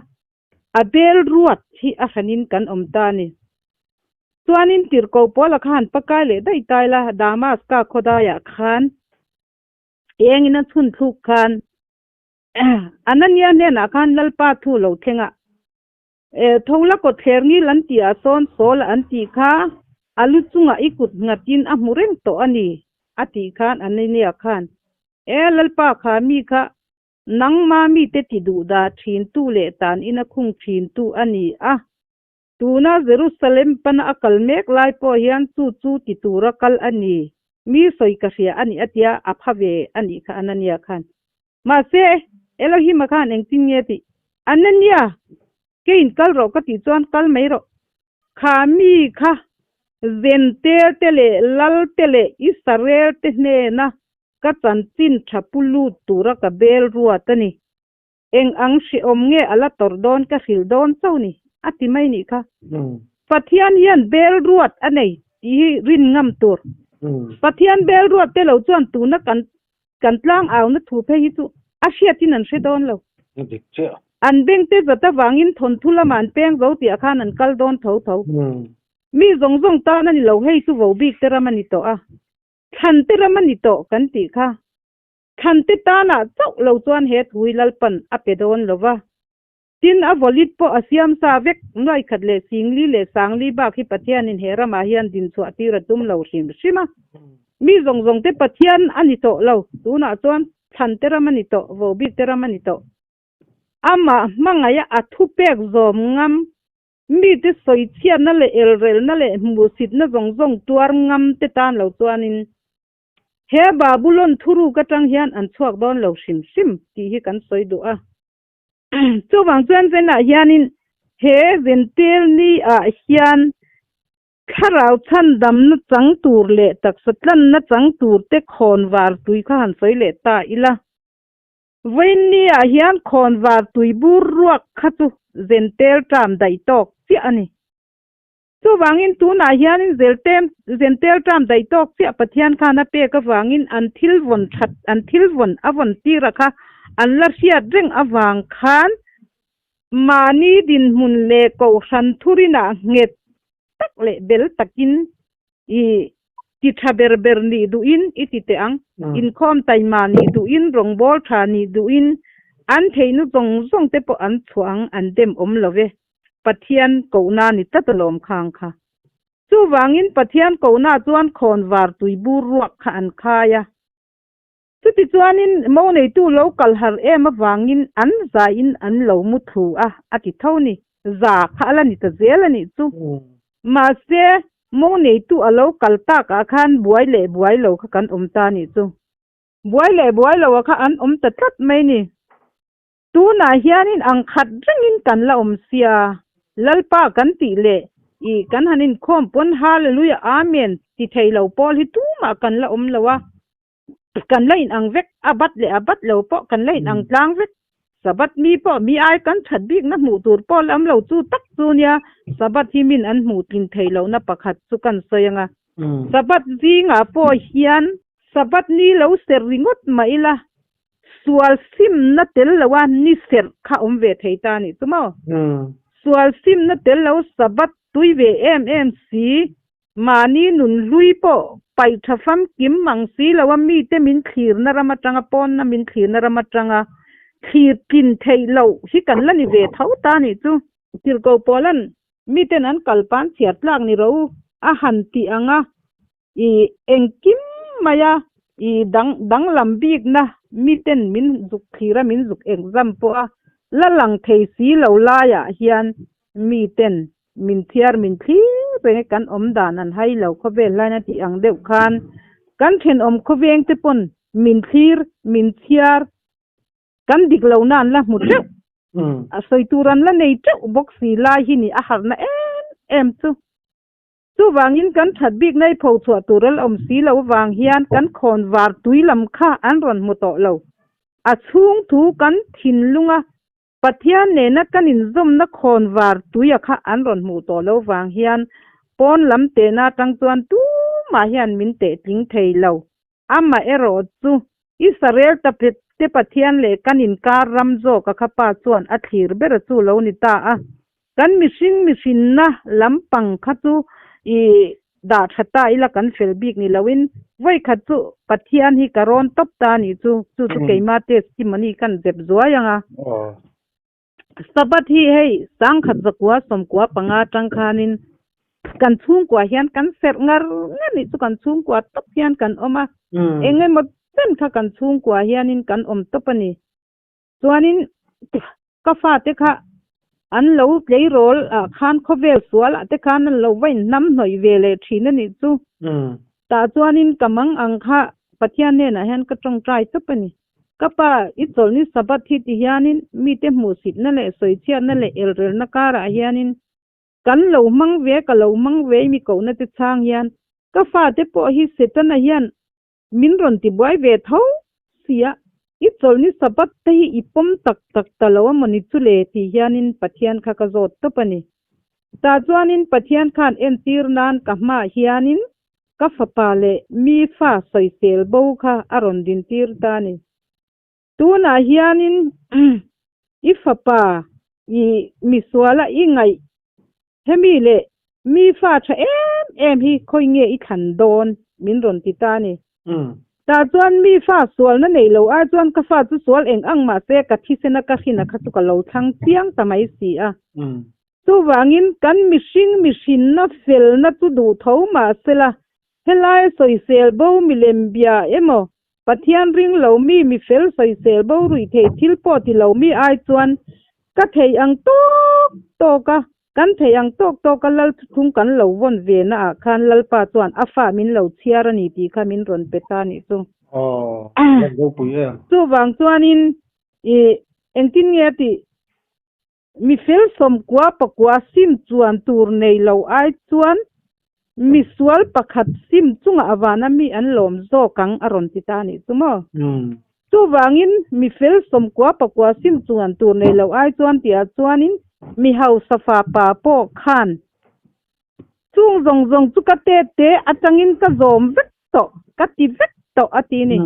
a bel ruat hi a hranin kan awm ta a ni. Chuanin tirhkoh Paula kha han pakai leh daih tai la, Damaska khawdaiah khan engin a chhun thluk khan Anania hnenah khan Lalpa thu lo thleng a, Tho la kawt thler ngil an tih ah sawn Saul an tih kha a lu chungah i kut nghatin a hmu reng tawh a ni, a tih khan Anania khan, E Lalpa kha mi kha nangma mite ti duh dah thintu leh tan ina khung thintu a ni a, Tuna Jerusalem pana a kal mek lai pawh hian chu chu ti tura kal a ni. Mi sawi ka hria a nih a tia, a pha ve a nih kha Anania khan. Mahse, Elohim-a khan engtin nge tih? Anania, keiin kal rawh ka tih chuan kal mai rawh. Kha mi kha Zentel te leh Lal te leh Israel te hnena ka chanchin tha pu lut tura ka bel ruat a ni. Eng ang hrehawm nge a la tawrh dawn ka hrilh dawn chauh ni, a ti mai nih kha. Pathian hian bel ruat a nei tih hi rin ngam tur. Pathian bel ruat te lo chuan tuna kan kan tlang auna thu phei hi chu a hriatin an hre dawn lo. An beng te zat avangin thawnthu lamah an peng zo tih ah khan an kal dawn tho tho. Mi zawng zawng tan a ni lo, hei chu vo bik te ram a ni tawh a, thlan te ram a ni tawh kan tih kha. Thante tanah chauh lo chuan he thu hi Lalpan a pe dawn lo va. Tin, a vawlit pawh a siam sa vek, nuaikhat leh singli leh sangli bak hi Pathianin he ramah hian dinchhuah tir a tum lo hrim hrim a. Mi zawng zawngte Pathian a ni tawh lo, tunah chuan Thlante ram a ni tawh, Vobikte ram a ni tawh. Amah hmangaih a thupek zawm ngam, mite sawichhiatna leh elrelna leh hmuhsitna zawng zawng tuar ngam te tan lo chuanin He Babulon thuruk atang hian an chhuak dawn lo hrim hrim tih hi kan sawi duh a. Chuvang chuan Zenah hianin he Zentel ni ah hian thlarau chhandamna chang tur leh taksa tlanna chang tur te khawnvar tui kha han sawi leh ta ila. Vawiin ni ah hian khawnvar tui bur ruak kha chu Zentel ṭam daih tawk chiah a ni. Chuvangin tunah hianin Zeltem, Zentel ṭam daih tawk chiah Pathian khan a pek avangin an thil vawn that, an thil vawn a vawn tira kha an la hriat reng avang khan mahni dinhmun leh kohhran thurinah nghet tak leh bel takin i ti tha ber ber nih duhin i ti teh ang. Inkhawm taima nih duhin, rawngbâwl tha nih duhin an theihna zawng zawng te pawh an chhuah ang, an dem awm lo ve. Pathian kohna ni tlat alawm khang kha. Chuvangin Pathian kohna chuan khawn var tui bur ruak kha an khai a. Chutichuanin mo neitu lo kal har em avangin an zaiin an lo mu thlu a, a ti tho ni. Za kha a la ni ta zel a nih chu. Mahse, mo neitu a lo kal takah khan buai leh buai lo kha kan awm ta a nih chu. Buai leh buai lo a kha an awm ta tlat mai ni. Tunah hianin ang khat rengin kan la awm sia, Lalpa kan tih leh i kan han inkhawm pawn Hallelujah Amen ti thei lo pawl hi tumah kan la awm lo a, kan la inang vek, a bat leh a bat lo pawh kan la inang tlang vek. Sabbath mi pawh mi ai kan that bikna hmuh tur pawh la awm lo chu tak chu nia, Sabbath hi min an hmuh tlin theih lohna pakhat chu kan sawi ang a. Sabbath zingah pawh hian Sabbath ni lo serh ringawt mah ila Sual simna tel lo a ni serh kha awm ve thei ta nih chu maw? Sual simna tel lo Sabbath tui ve em em si, mahni nun hlui pawh paih tha famkim mang si lo a mite min thlirna ram atanga pawnna min thlirna ram atanga thlir tlin theih loh hi kan la ni ve tho ta nih chu. Tirhkoh Paula'n miten an kalpan chhiar tlak ni rawh u a han tih ang a, i engkim maia i dang danglam bikna miten min zuk thlir a, min zuk exam pawh a la lang thei si lo laiah hian miten min chhiar min thlir reng e kan awm dan an hai lo khawvel hlain a tih ang deuh khan kan thenawm khawveng te pawn min thlir min chhiar Kan dik lohna an la hmu teuh, a sawi tur an la nei teuh bawk si lai hi ni a harhna em em chu. Chuvangin kan that bik nai pho chhuah tur a la awm si lo vang hian kan khawn var tui lam kha an rawn hmu tawh lo. A chhung thu kan thinlunga Pathian nena kan inzawmna khawn var tuia kha an rawn hmuh tawh lo vang hian pawn lam tehna atang chuan tumah hian min tehtling thei lo. Amaherawh chu, Israel ta te Pathian leh kan inkar ram zawka kha pa chuan a thlir ber chu lo ni ta a. Kan mihring mihrinna lampang kha chu i dah tha ta ila kan fel bik ni loin vawikhat chu Pathian hi ka rawn tawp ta nih chu, chu chu keima testimony kan zep zuai ang a. Sabbath hi hei sangkhat zakua sawmkua panga atang khanin kan chhungkua hian kan serh ngar ngar nih chu kan chhungkua tawp hian kan awm a, eng emaw chen kha kan chhungkua hianin kan awm tawp a ni. Chuanin ka fate kha an lo tleirawl ah khan khawvel sual ah te khan an lo va inhnam hnawih ve leh thin a nih chu. Tah chuanin ka mang ang kha Pathian hnenah hian ka tawngtai tawp a ni. Ka pa, i chawlhni Sabbath hi ti hianin mite hmuhsitna leh sawichhiatna leh elrelna karah hianin kan lo hmang ve, ka lo hmang ve i mi kohna te chhang hian ka fate pawh hi Setana hian min rawn tibuai ve tho sia, i chawlhni Sabbath te hi i pawm tak tak ta lo a mawni chu le tih hianin Pathian kha ka zawt tawp a ni. Tah chuanin Pathian khan entir nan ka hmaah hianin Ka fapa leh mi fa sawisel bo kha a rawn dintir ta a ni. Tunah hianin i fapa i misuala i ngaih hemi leh mi fa tha em em hi khawi nge i thlan dawn min rawn ti ta a ni. Tah chuan mi fa sualna neih lo ai chuan ka fa chu sual eng ang mahse ka thisena ka hrina kha chu ka lo thlang chiang ta mai si a. Chuvangin kan mihring mihrinna felna chu duh tho mah sela, helai sawisel bo milem bia emaw, Pathian ring lo mi mifel sawisel bo ruih theih thil pawh ti lo mi ai chuan ka theih ang tawk tawk a, kan theih ang tawk tawk a Lal thuthlung kan lo vawn ve na ah khan Lalpa chuan a fa min lo chhiar a ni tih kha min rawn pe ta nih chu. Aw, Lal ropui em. Chuvang chuanin i engtin nge a tih? Mi fel sawmkua pakua sim chuan tur nei lo ai chuan mi sual pakhat sim chungah a vana mi an lawm zawk ang a rawn ti ta a nih chu maw? Chuvangin mi fel sawmkua pakua sim chuan tur nei lo ai chuan tihah chuanin mi hausa fapa pawh khan chung zawng zawng chu ka tet te atangin ka zawm vek tawh, ka ti vek tawh a ti ni.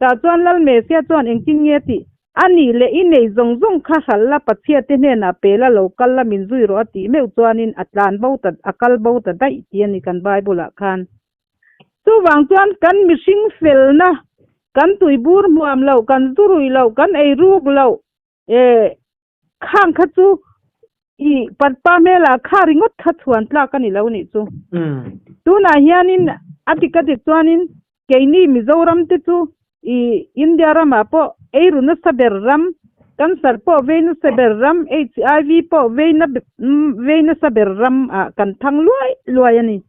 Tah chuan Lal Mesia chuan engtin nge tih? A nih leh i nei zawng zawng kha hral la, Pathian te hnenah pe la, lo kal la, min zui rawh a tih meuh chuanin a tlan bo ta, a kal bo ta daih tih a ni kan Bible ah khan. Chuvang chuan kan mihring felna, kan tuibur hmuam loh, kan zu rui loh, kan ei ruk loh, eh, Khang kha chu i patpa hmelah kha ringawt kha chhuan tlak a ni lo nih chu. Tunah hianin a dik a dik chuanin keini Mizoram te chu i India ramah pawh eiru nasa ber ram, cancer pawh vei nasa ber ram, HIV pawh vei na vei nasa ber ram ah kan thang luai luai a ni.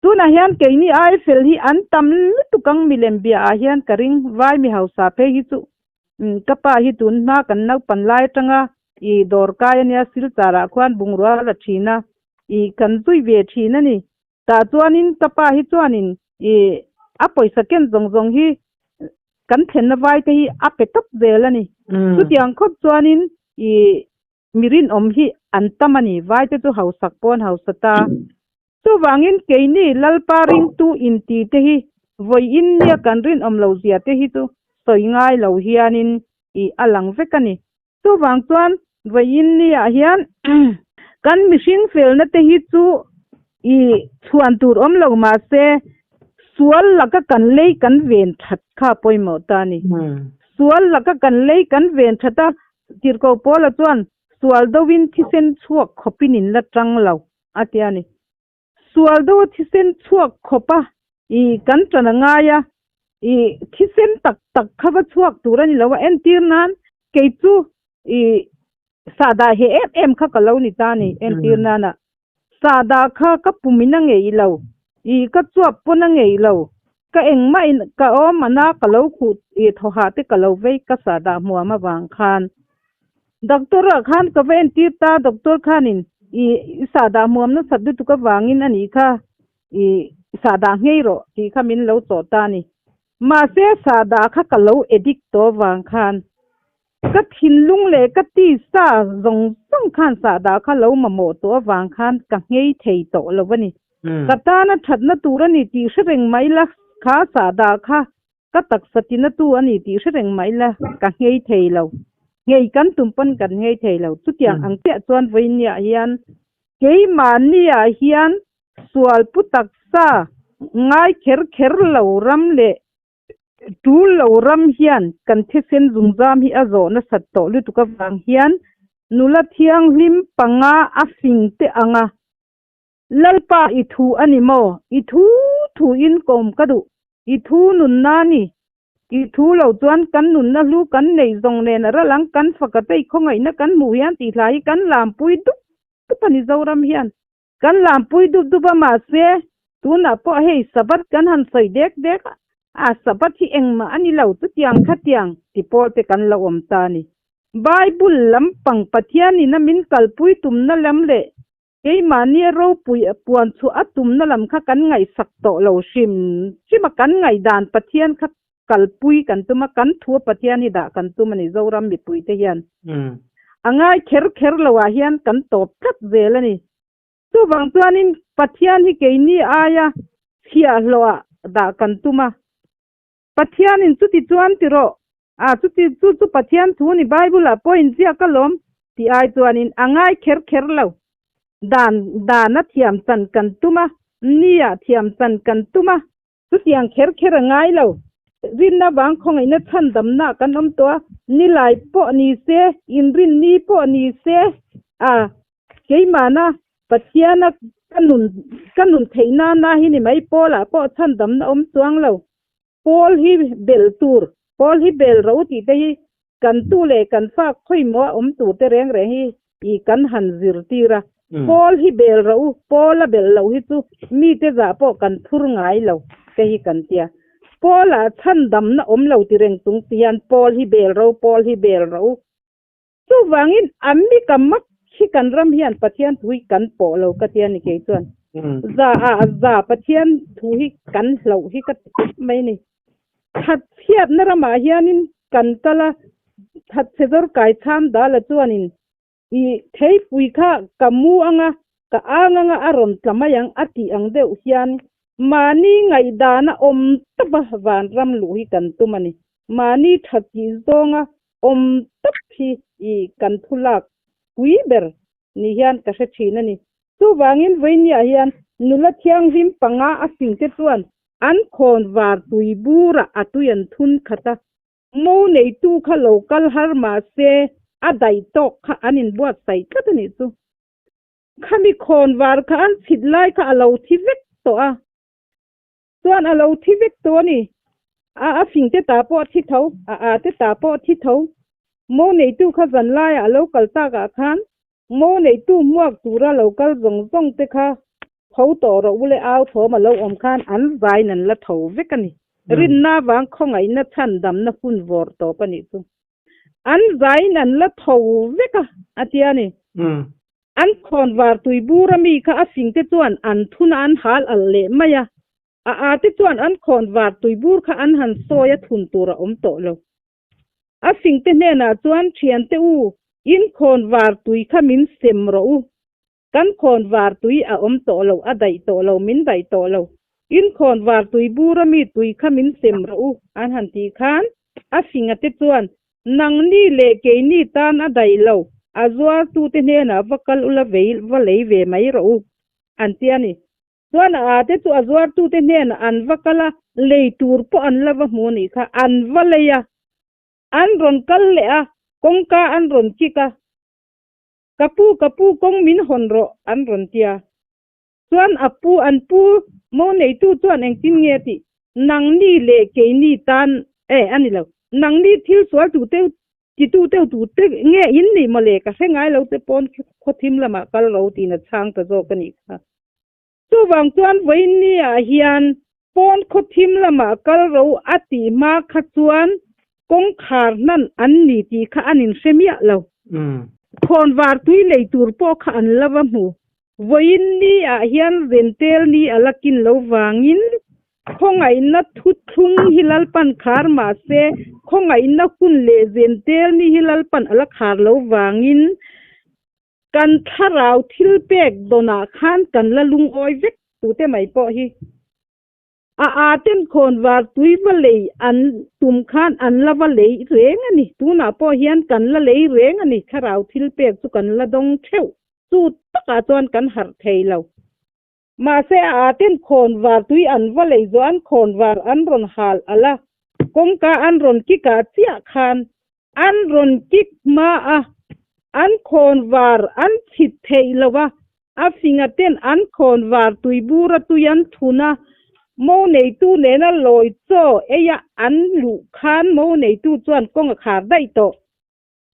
Tunah hian keini ai fel hi an tam lutuk ang milem bia ah hian ka ring vai mi hausa phei hi chu ka pa hi tun hma kan naupan lai atanga i dawr kai ania silchar ah khuan bungrua a la thin a i kan zui ve thin a ni tah chuanin ka pa hi chuanin i a pawisa ken zawng zawng hi kan thlenna vai te hi a pe tawp zel a ni chutiang khawp chuanin i Mi rinawm hi an tam a ni, vaite chu hausak pawn hausa ta. Chuvangin keini Lalpa ringtu inti te hi vawiin nia kan rinawm lo zia te hi chu sawi ngai lo hianin i a lang vek a ni. Chuvang chuan vawiin niah hian kan mihring felna te hi chu i chhuan tur awm lo mahse sual laka kan lei kan ven that kha pawimawh ta a ni. Sual laka kan lei kan ven that a, Tirhkoh Paula chuan Sual doin thisen chhuak khawpin in la tang lo, a ti a ni. Sual do a thisen chhuak khawpa i kan tan a ngai a, i thisen tak tak kha va chhuak tur a ni lo a, entir nan kei chu i sahdah he em em kha ka lo ni ta a ni, entir nana sahdah kha ka pumin a ngei lo, i ka chuap pawn a ngei lo, ka engmah in ka awm ana ka lo khuh i thawhah te ka lo vei ka sahdah hmuam avang khan. Doctor ah khan ka va entir ta, doctor khanin i i sahdah hmuam nasat lutuk avangin a nih kha i sahdah nghei rawh tih kha min lo chawh ta a ni. Mahse sahdah kha ka lo addict tawh avang khan ka thinlung leh ka tisa zawng zawng khan sahdah kha lo mamawh tawh avang khan ka nghei thei tawh lo a ni. Ka tana thatna tur a ni tih hre reng mai la kha sahdah kha Ka taksa tina tu a ni tih hre reng mah ila ka nghei thei lo. Nghei kan tum pawn kan nghei thei lo. Chutiang ang chiah chuan vawinia hian keimahniah hian sual pu taksa ngai kher kher lo ram leh tul lo ram hian kan thisen zungzam hi a zawh nasat tawh lutuk avang hian nula thianghlim panga a fing teh ang a. Lalpa i thu a ni maw? I thu thu in kawm ka duh. I thu nunna a ni. I thu lo chuan kan nunna hlu kan neih zawng nen a ral ang, kan fak a tei khawngaihna kan hmuh hian tih hla hi kan lampui dup dup a ni Zoram hian. Kan lampui dup dup a mahse tunah pawh hei Sabbath kan han sawi dek dek a, a Sabbath hi engmah a ni lo chutiang khatiang ti pawl te kan lo awm ta a ni. Bible lampang Pathianin a min kalpui tumna lam leh Keimahni a ropui a puan chhuah a tumna lam kha kan ngaihsak tawh lo hrim hrim a, kan ngaihdan Pathian kha kalpui kan tum a, kan thu a Pathian hi dah kan tum a ni Zoram mipuite hian. A ngai kher kher lo ah hian kan tawp tlat zel a ni. Chuvang chuanin Pathian hi keini aia chhiahhlawh ah dah kan tum a. Pathianin chuti chuan ti rawh, a chuti chu chu Pathian thu ni Bible ah pawh inziak a lawm tih ai chuanin a ngai kher kher lo. Dan dan a thiam chan kan tum a, ni ah thiam chan kan tum a, chutiang kher kher a ngai lo. Rinna vang khawngaihna chhandamna kan awm tawh a, nilai pawh ni se, inrinni pawh ni se, a keimahna Pathiana ka nun ka nun theih nana hi ni mai Paul-ah pawh chhandamna awm chuang lo. Paul hi bel tur, Paul hi bel ro tih te hi kan tu leh kan fa khawimaw a awm tur te reng reng hi i kan han zirtir a. Paul hi bel ro, Paul a belh loh hi chu mite zah pawh kan phur ngai lo te hi kan tia. Paul-ah chhandamna awm lo ti reng chung si hian Paul hi bel ro, Paul hi bel ro. Chuvangin a mi ka mak hi kan ram hian Pathian thu hi kan pawh lo ka ti a ni kei chuan. Za ah za Pathian thu hi kan hloh hi ka ti khawp mai ni. That chhiatna ramah hianin kan kal a, that chhe zawr kai chham dala chuanin i theipui kha ka mu anga ka ang anga a rawn tla mai ang a tih ang deuh hian mahni ngaihdana awm tawpa vanram luh hi kan tum a ni. Mahni that tih zawnga awm tawp hi i kan thu lak pui ber ni hian ka hre thin a ni. Chuvangin vawinia hian nula thianghlim panga a fingte chuan an khawn var tui burah a tui an thun khat a, mo neitu kha lo kal har mah se a daih tawk kha an inbuatsaih tlat a nih chu. Khami khawn var kha an chhit lai kha a lo thi vek tawh a. Chuan a lo thi vek tawh a ni. A a fing te ta pawh a thi tho, a a te ta pawh a thi tho. Mo neitu kha zan laiah a lo kal takah khan mo neitu hmuak tura lo kal zawng zawng te kha tho tawh rawh u le au thawm a lo awm khan an vain an la tho vek a ni. Rinna vang khawngaihna chhandamna hun vawrh tawp a nih chu. An vain an la tho vek a, a ti a ni. An khawnvar tui bur a mi kha a fing te chuan an thun a an hal alh leh mai a. A a te chuan an khawnvar tui bur kha an han sawi a thun tur a awm tawh lo. A fing te hnenah chuan thiante u, in khawnvar tui kha min sem rawh u. Kan khawnvar tui a awm tawh lo, a daih tawh lo, min daih tawh lo. In khawnvar tui bur a mi tui kha min sem rawh u, an han tih khan a finga te chuan, Nangni leh keini tan a daih lo, a zuartute hnenah va kal ula vei va lei ve mai rawh u, an ti a ni. Chuan a ate chu a zuartute hnenah an va kal a, lei tur pawh an la va hmu nih kha, an va lei a. An rawn kal leh a, kawngka an rawn kik a. Ka pu, ka pu, kawng min hawn rawh, an rawn tia. Chuan a pu, an pu mo neitu chuan engtin nge a tih? Nangni leh keini tan, eh, a ni lo. Nangni thil sual tu teu, titu teu tu te nge in nih mawle, ka hre ngai lo te pawn khawthim lamah kal ro tiin a chhang ta zawk a nih kha. Chuvang chuan vawiinni ah hian pawn khawthim lamah kal ro a tih hma kha chuan kawngkhar hnan an ni tih kha an inhre miah lo. Khawnvar tui lei tur pawh kha an la va hmu. Vawiinni ah hian Zentel ni a la kin lo vangin khawngaihna thuthlung hi Lalpan khar mahse khawngaihna hun leh Zentel ni hi Lalpan a la khar lo vangin Kan thlarau thil pek dawnah khan kan la lungawi vek tute mai pawh hi. A a ten khawnvar tui va lei an tum khan an la va lei reng a ni. Tunah pawh hian kan la lei reng a ni. Thlarau thil pek chu kan la dawng theuh. Chu takah chuan kan harh thei lo. Mahse a a ten khawnvar tui an va lei zawh an khawnvar an rawn hal alh a, kawngka an rawn kik ah chiah khan an rawn kik hma a, an khawnvar an chhit theih lo a, a finga ten an khawnvar tui bura tui an thun a, mo neitu nena lawi chaw ei a an luh khan mo neitu chuan kawng a khar daih tawh.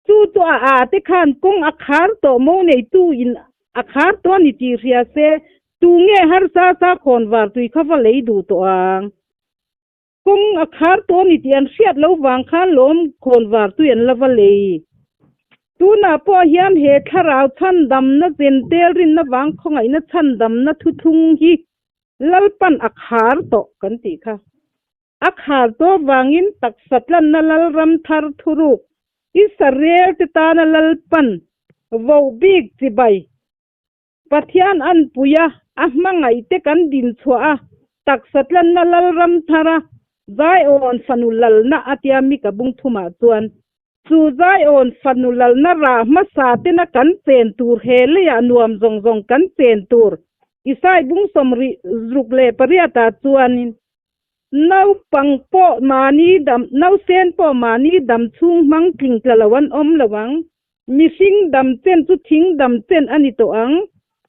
Chu chu a a te khan kawng a khar tawh mo neitu in a khar tawh a ni tih hria se, tu nge harsa sa khawnvar tui kha va lei duh tawh ang? Kawng a khar tawh a ni tih an hriat lo vang khan lawm khawnvar tui an la va lei. Tunah pawh hian he thlarau chhandamna zentel rinna vang khawngaihna chhandamna thuthlung hi Lalpan a khar tawh kan tih kha. A khar tawh vangin taksa tlanna Lalram thar thuruk Israel te tana Lalpan voh bik chibai Pathian anpui a, a hmangaih te kan din chhuah a, taksa tlanna Lalram thara Zion fanu lalna a tia Mika bung thumah chuan chu Zion fanu lalna rah hmasa tena kan chen tur he leiah nuam zawng zawng kan chen tur Isai bung 68 ah chuanin Naupang pawh mahni dam, nausen pawh mahni dam chhung hmang tling tla lo an awm lo ang. Mihring dam chen chu thing dam chen a ni tawh ang.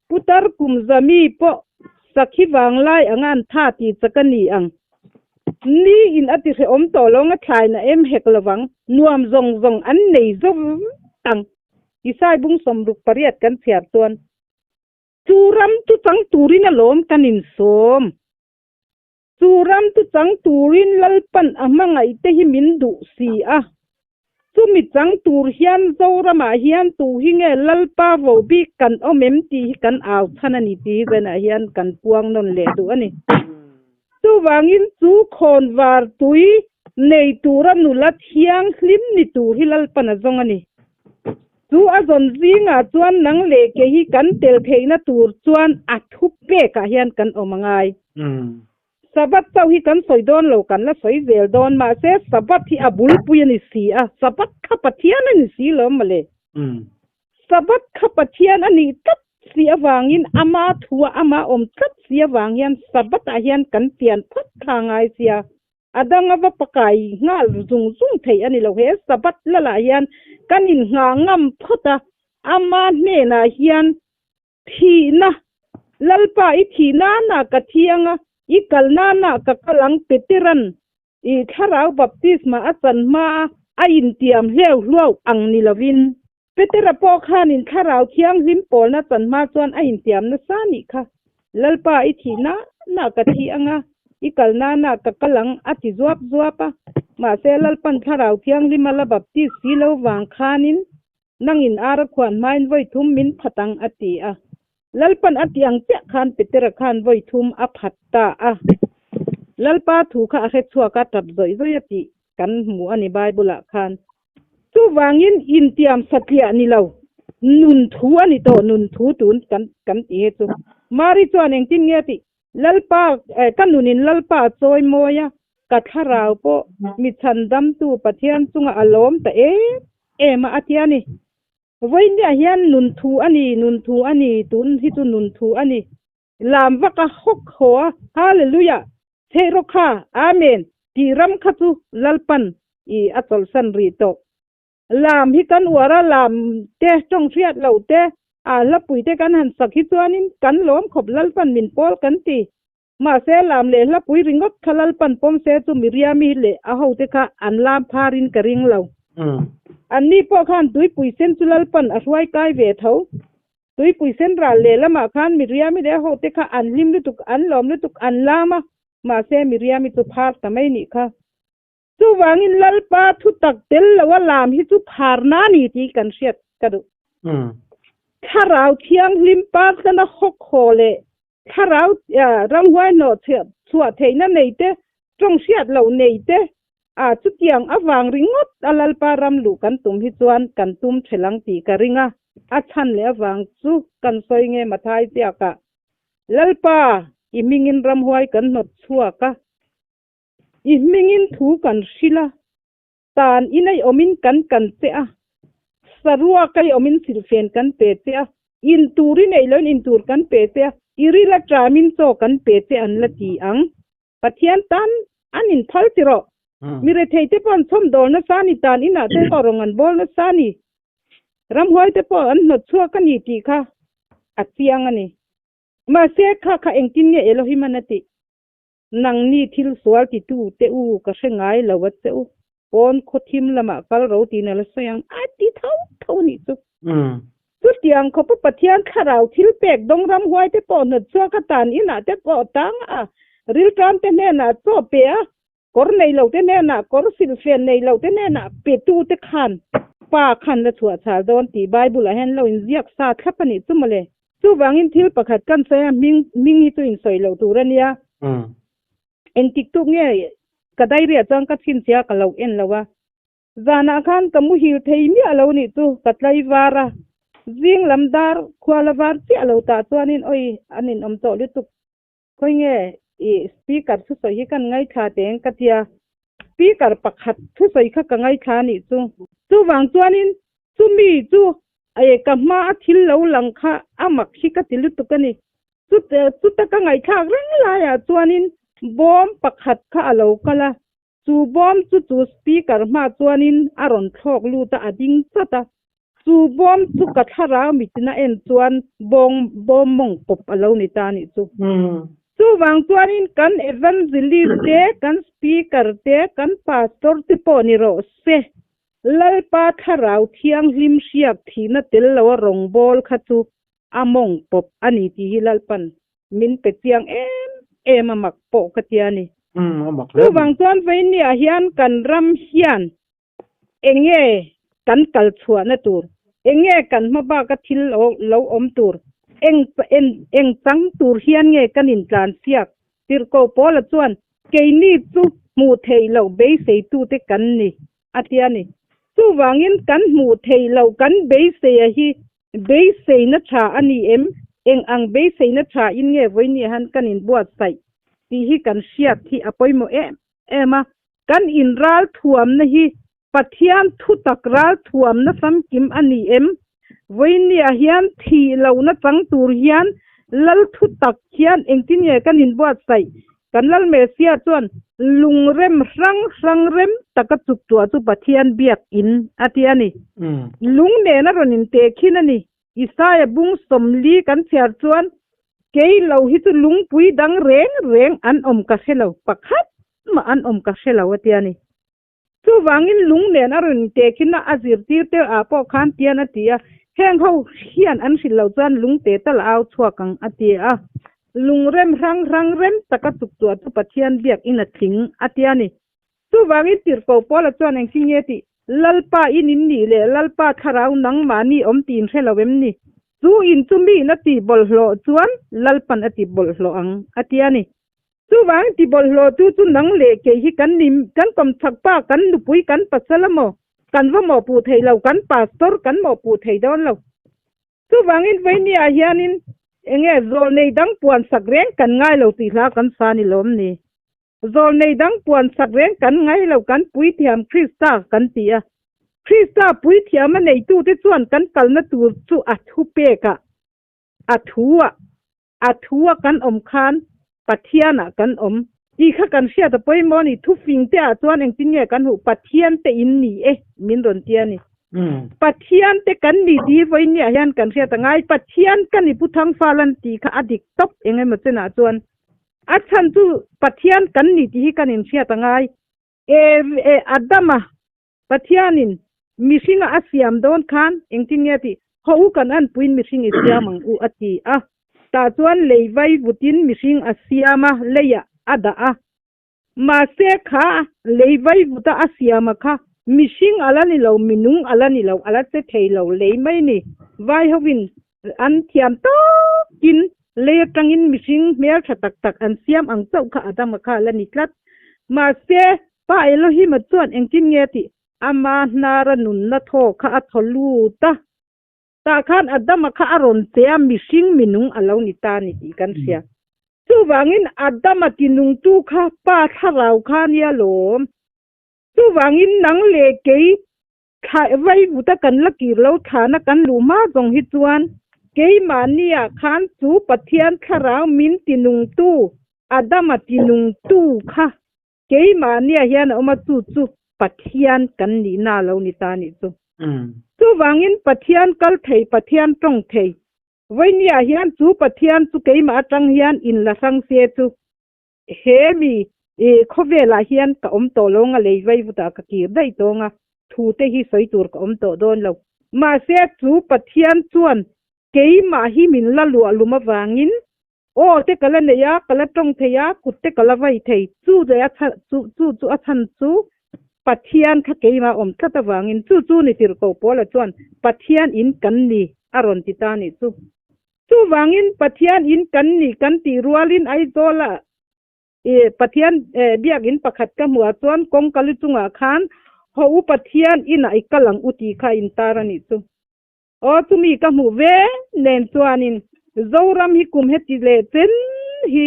Putar kum zami pawh sakhi vanglai anga an tha tih chak a ni ang. Ni in a ti hrehawm tawh lo ang a thlain a em hek lo vang. Nuam zawng zawng an nei zo ang. Isai bung 68 kan chhiar chuan chu ram chu chang turin alawm kan insawm. Chu ram chu chang turin Lalpan a hmangaihte hi min duh si a. Chumi chang tur hian Zoramah hian tu hi nge Lalpa vo bik kan awm em tih hi kan au chhan a ni tih hi zanah hian kan puang nawn leh duh a ni. Chuvangin chu khawnvar tui nei tura nula thianghlim ni tur hi Lalpan a zawng a ni. Chu a zawn zingah chuan nang leh ke hi kan tel theihna tur chuan a thu pekah hian kan awm a ngai. Sabbath chauh hi kan sawi dawn lo, kan la sawi zel dawn. Mahse, Sabbath hi a bulpui a ni si a, Sabbath kha Pathian a ni si lo mawle. Sabbath kha Pathian a nih tlat si avangin ama thua ama awm tlat si avang hian Sabbath-ah hian kan pian phawt kha a ngai sia. A danga va pakai nghal zung zung theih a ni lo. He Sabbath lalah hian kan inngah ngam phawt a, ama hnenah hian thihna, Lalpa i thih nana ka thi anga, i kal nana ka kal ang Peteran i thlarau baptisma a chan hmaa a intiam hleu hluau ang ni lovin. Petera pawh khanin thlarau thianghlim pawlna chan hma chuan a intiam nasa nih kha. Lalpa i thih nana ka thi anga, i kal nana ka kal ang a ti zuap zuap a. Mahse Lalpan thlarau thianghlim a la baptis si lo vang khanin Nangin ara khuan hmain vawi thum min phat ang a ti a. Lalpan a ti ang chiah khan Petera khan vawi thum a phat ta a. Lalpa thu kha a hre chhuak a tap zawih zawih a tih kan hmu a ni Bible ah khan. Chuvangin intiam satliah ni lo, nun thu a ni tawh, nun thu tun kan kan ti he chu. Mari chuan engtin nge a tih? Lalpa, ka nunin Lalpa a chawi mawi a, ka thlarau pawh mi chhandamtu Pathian chungah a lawm ta em em a, a ti a ni. Vawiinniah hian nun thu a ni, nun thu a ni, tun hi chu nun thu a ni. Lam vak a hawk haw a, Hallelujah! Chheih rawh kha, Amen! Tih ram kha chu Lalpan i a chawlhsan rih tawh. Lam hi kan uar a, lam te tawng hriat loh te, a hlapui te kan han sak hi chuanin kan lawm khawp Lalpan min pawl kan ti. Mahse lam leh hlapui ringawt kha Lalpan pawm se chu Miriami leh a hote kha an lam pharin ka ring lo. Anni pawh khan tuipui sen chu Lalpan a hruai kai ve tho. Tuipui sen ral leh lamah khan Miriami leh a hote kha an hlim lutuk, an lawm lutuk, an lam a, mahse Miriami chu phar ta mai nih kha. Chuvangin Lalpa thutak tel loa lam hi chu pharna a ni tih kan hriat ka duh. Thlarau Thianghlim Parthlana hawk haw leh thlarau ramhuai hnawh chhuah theihna nei te, tawng hriat loh nei te, chutiang avang ringawt a Lalpa ram luh kan tum hi chuan kan tum ṭhelh ang tih ka ring a, a chhan leh avang chu kan sawi nge Mathai ziakah, Lalpa, i hmingin ramhuai kan hnawt chhuak a, I hmingin thu kan hrilh a, tan in ei awmin kan kan che a, saruak ei awmin silhfen kan pe che a, in tur in ei loin in tur kan pe che a, i ril aṭamin chaw kan pe che an la ti ang. Pathian tan an inphal ti rawh. Mi rethei te pawh an chhawmdawl nasa a ni, tan inah te pawh rawng an bawl nasa a ni, ramhuai te pawh an hnawt chhuak a ni tih kha a chiang a ni. Mahse, kha kha engtin nge Elohim an a tih? Nangni thil sual titu te u ka hre ngai lo a che u, pawn khaw thim lamah kal ro tiin a la sawi ang a ti tho tho a nih chu. Chutiang khawpa Pathian thlarau thil pek dawng ramhuai te pawh hnawt chhuak a tan inah te pawh tang a, rilṭam te hnenah chaw pe a, kawr nei lo te hnenah kawr silhfen nei lo te hnenah pe tu te khan pa khan la chhuah chhal dawn tih Bible ah hian lo inziak sa thlap a nih chu mawle. Chuvangin thil pakhat kan sawi a, hming hming hi chu insawi loh tur a nia. Engtik tuk nge ka diary-ah chuan ka chhinchhia ka lo en lo a. Zanah khan ka muhil thei miah lo nih chu ka tlai var a. Zing lam dar khuala var chiah lo tah chuanin awi an inawm tawh lutuk. Khawi nge i speaker thusawi hi kan ngaithla teng ka tia, speaker pakhat thusawi kha ka ngaithla a nih chu. Chuvang chuanin chumi chu e ka hma a thil lo lang kha a mak hi ka ti lutuk a ni. Chuta ka ngaihthlak reng laiah chuanin bawm pakhat kha a lo kal a, Chu bawm chu chu speaker hma chuanin a rawn thlawk lut a, a ding chat a. Chu bawm chu ka thlarau mitin a en chuan bawng bawm mawng pawp a lo ni ta a nih chu. Chuvang chuanin kan evangelist te, kan speaker te, kan pastor te pawh ni rawh se, Lalpa thlarau thianghlim hriak thihna tel lo a rawngbâwl kha chu a mawng pawp a ni tih hi Lalpan min pe chiang em em a mak pawh ka tia ni. Chuvang chuan Vainia hian kan ram hian enge kan kal chhuahna tur, enge kan hma baka thil lo awm tur, eng eng chang tur hian nge kan intlan siak? Tirhkoh Paula chuan keini chu hmuh theih loh beiseitute kan ni a tia ni. Chuvangin kan hmuh theih loh kan beiseia hi Beiseina tha a ni em? Eng ang beiseina tha in nge vawinia han kan inbuatsaih tih hi kan hriat hi a pawimawh em em a. Kan inral thuamna hi Pathian thutak ral thuamna famkim a ni em? Vawinia hian thih lohna chang tur hian Lal thutak hian engtin nge kan inbuatsaih? Kan Lal Messiah chuan lungrem hrang hrang rem taka chuk tuah chu Pathian biak in a ti a ni. Lung nen a rawn inteh khin a ni. Isaiah bung 40 kan chhiar chuan, Kei lo hi chu lungpui dang reng reng an awm ka hre lo, pakhat mah an awm ka hre lo a ti a ni. Chuvangin lung nen a rawn inteh khin a, a zirtir te ah pawh khan tian a ti a, heng ho hian an hrilh loh chuan lung te tal a au chhuak ang a ti a. Lung rem hrang hrang rem taka chuk tuah chu Pathian biak in a tling a ti a ni. Chuvangin tirhkoh Paula chuan engtin nge tih, Lalpa in in nih leh Lalpa thlarau nangmahni awm tih in hre lo em ni? Chu in chu mi in a tih bawlhhlawh chuan Lalpan a ti bawlhhlawh ang a ti a ni. Chuvang ti bawlhhlawh chu chu nang leh kei hi kan ni, kan kawmchhak pa, kan nupui, kan pasal a maw? Kan va mawhpuh thei lo, kan pastor kan mawhpuh thei dawn lo. Chuvangin Vainia hianin enge zawlnei dang puan sak reng kan ngai lo tih hla kan sa ni lawm ni? Zawlnei dang puan sak reng kan ngai lo, kan puithiam Krista kan ti a. Krista puithiam a neitute chuan kan kalna tur chu a thupekah, a thuah, A thu a kan awm khan Pathian ah kan awm tih kha kan hriat a pawimawh a ni. Thufing te ah chuan engtin nge kan huh Pathian te in ni e min rawn ti a ni. Pathian te kan ni tih hi vawiin niah hian kan hriat a ngai. Pathian ka ni Pu Thangfalan tih kha a dik tawp eng emaw chenah chuan a chhan chu Pathian kan ni tih hi kan inhriat a ngai. E e Adama Pathianin mihringa a siam dawn khan engtin nge a tih? Haw u kan anpuiin mihring i siam ang u a ti a. Tah chuan lei vai vutin mihring a siam a, leiah a dah a. Mahse kha lei vai vuta a siam a kha mihring a la ni lo, minung a la ni lo, a la che thei lo lei mai ni. Vai hovin an thiam tawkin lei atangin mihring hmeltha tak tak an siam ang chauh kha Adama kha a la ni tlat. Mahse Pa Elohima chuan engtin nge tih ama hnara nunna thaw kha a thaw lut a, tah khan Adama kha a rawn che a, mihring minung a lo ni ta ni tih kan hria. Chuvangin Adama tinungtu kha Pa thlarau kha a nia lawm. Chuvangin nang leh kei thla vaivuta kan la kir lo thlana kan luh hma zawng hi chuan keimahniah khan chu Pathian thlarau min tinungtu Adama tinungtu kha Keimahnia hian a awm a, chu chu Pathian kan nihna a lo ni ta nih chu. Chuvangin Pathian kal thei, Pathian tawng thei. Vawinia hian chu Pathian chu keimah atang hian in la hrang se chu he mi khawvelah hian ka awm tawh lo ang a, lei vaivutah ka kir daih tawng a, thu te hi sawi tur ka awm tawh dawn lo. Mahse chu Pathian chuan keimah hi min la luah lum avangin Aw te ka la nei a, ka la tawng thei a, kut te ka la vai thei. Chu leh a chhan chu chu chu a chhan chu Pathian kha keimah awm tlat avangin chu chu ni tirhkoh Paula chuan Pathian in kan ni a rawn ti ta nih chu. Chuvangin Pathian in kan ni kan tih rualin Aizawla i Pathian biakin pakhat ka hmuh ah chuan kawngka lu chungah khan Haw u Pathian inah i kal ang u tih kha a intar a nih chu. Aw chumi ka hmuh ve nen chuanin Zoram hi kum heti leh chen hi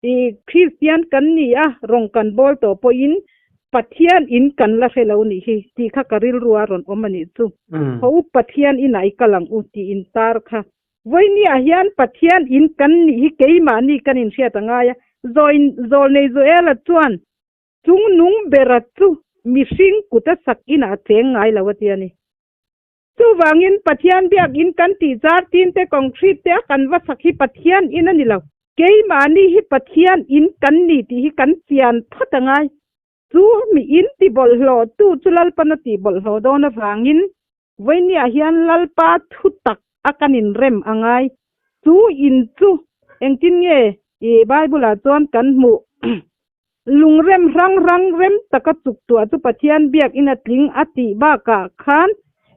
i Kristian kan ni a, rawng kan bawl tawh pawhin Pathian in kan la hre lo nih hi tih kha ka rilru a rawn awm a nih chu. Haw u Pathian inah i kal ang u tih in tar kha. Vawinia hian Pathian in kan nih hi keimahni kan inhriat a ngai a, Zawi Zawlnei Joela chuan chung nung bera chu mihring kuta sak inah a cheng ngai lo a ti a ni. Chuvangin Pathian biakin kan tih zar tin te concrete te a kan va sak hi Pathian in a ni lo. Keimahni hi Pathian in kan ni tih hi kan chian phawt a ngai. Chu mi in ti bawlhhlawh tu chu Lalpan a tih bawlhhlawh dawn avangin vawinia hian Lalpa thu tak a kan inrem a ngai. Chu in chu engtin nge i Bible ah chuan kan hmuh? Lungrem hrang hrang rem taka chuk tuah chu Pathian biakin a tling a tih bakah khan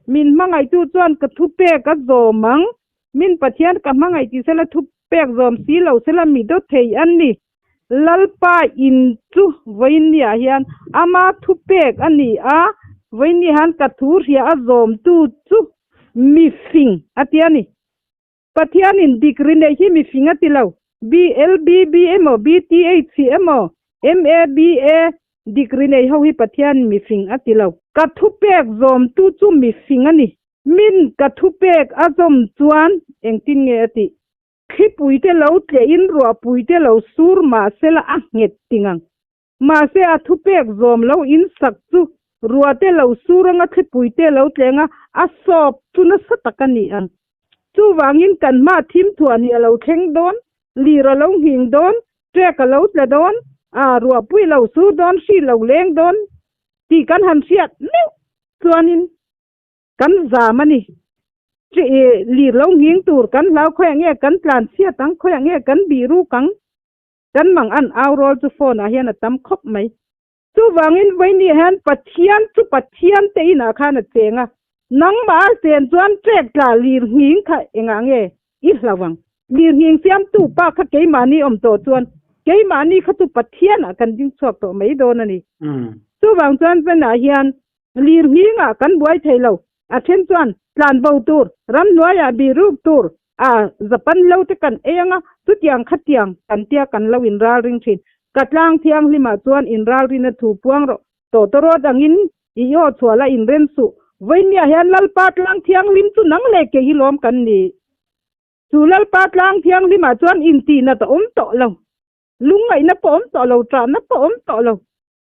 min hmangaihtu chuan ka thupek a zawm ang, min Pathian ka hmangaih tih sela thupek zawm si lo sela mi dawt thei a ni. Lalpa in chu vawiinniah hian ama thupek a ni a, vawiinniah hian ka thu hria a zawmtu chu mifing a ti a ni. Pathianin degree neih hi mifing a ti lo. BLBB emaw, BTH emaw, MABA degree nei ho hi Pathianin mifing a ti lo. Ka thupek zawmtu chu mifing a ni. Min ka thupek a zawm chuan engtin nge a tih? Thlipuite lo tlehin ruahpuite lo sur mahsela a nghet ting ang. Mahse a thupek zawm lo in sak chu ruahte lo sur anga thlipuite lo tleng a, a sawp chu nasa tak a ni ang. Chuvangin kan hma thim thuah ni a lo thleng dawn, lir a lo nghing dawn, trek a lo tla dawn, a ruahpui lo sur dawn, hri lo leng dawn tih kan han hriat meuh chuanin kan zam a ni. Lir lo nghing tur kan hlau khawiah nge kan tlan chhiat ang, khawiah nge kan bih ruk ang Kan mang an au rawl chu phone ah hian a tam khawp mai. Chuvangin vawiini hian Pathian chu Pathian te inah khan a cheng a, nangmah a chen chuan trek tla lir nghing kha engah nge i hlau ang? Lir nghing siamtu pa kha keimahni awm tawh chuan keimahni kha chu Pathian ah kan ding chhuak tawh mai dawn a ni. Chuvang chuan vawiinah hian lir nghing ah kan buai thei lo, a then chuan tlan bo tur, ramhnuaiah bihruk tur, A, Japan lo te kan ei anga, chutiang khatiang kan tia kan lo inralring thin. Ka tlang thianghlimah chuan inralrina thu puang rawh. Tawtawrawt angin i aw chhuah la inren suh. Vawinia hian Lalpa tlang thianghlim chu nang leh ke hi lawm kan ni. Chu Lalpa tlang thianghlimah chuan intihna ta awm tawh lo. Lungngaihna pawh awm tawh lo, ṭahna pawh awm tawh lo.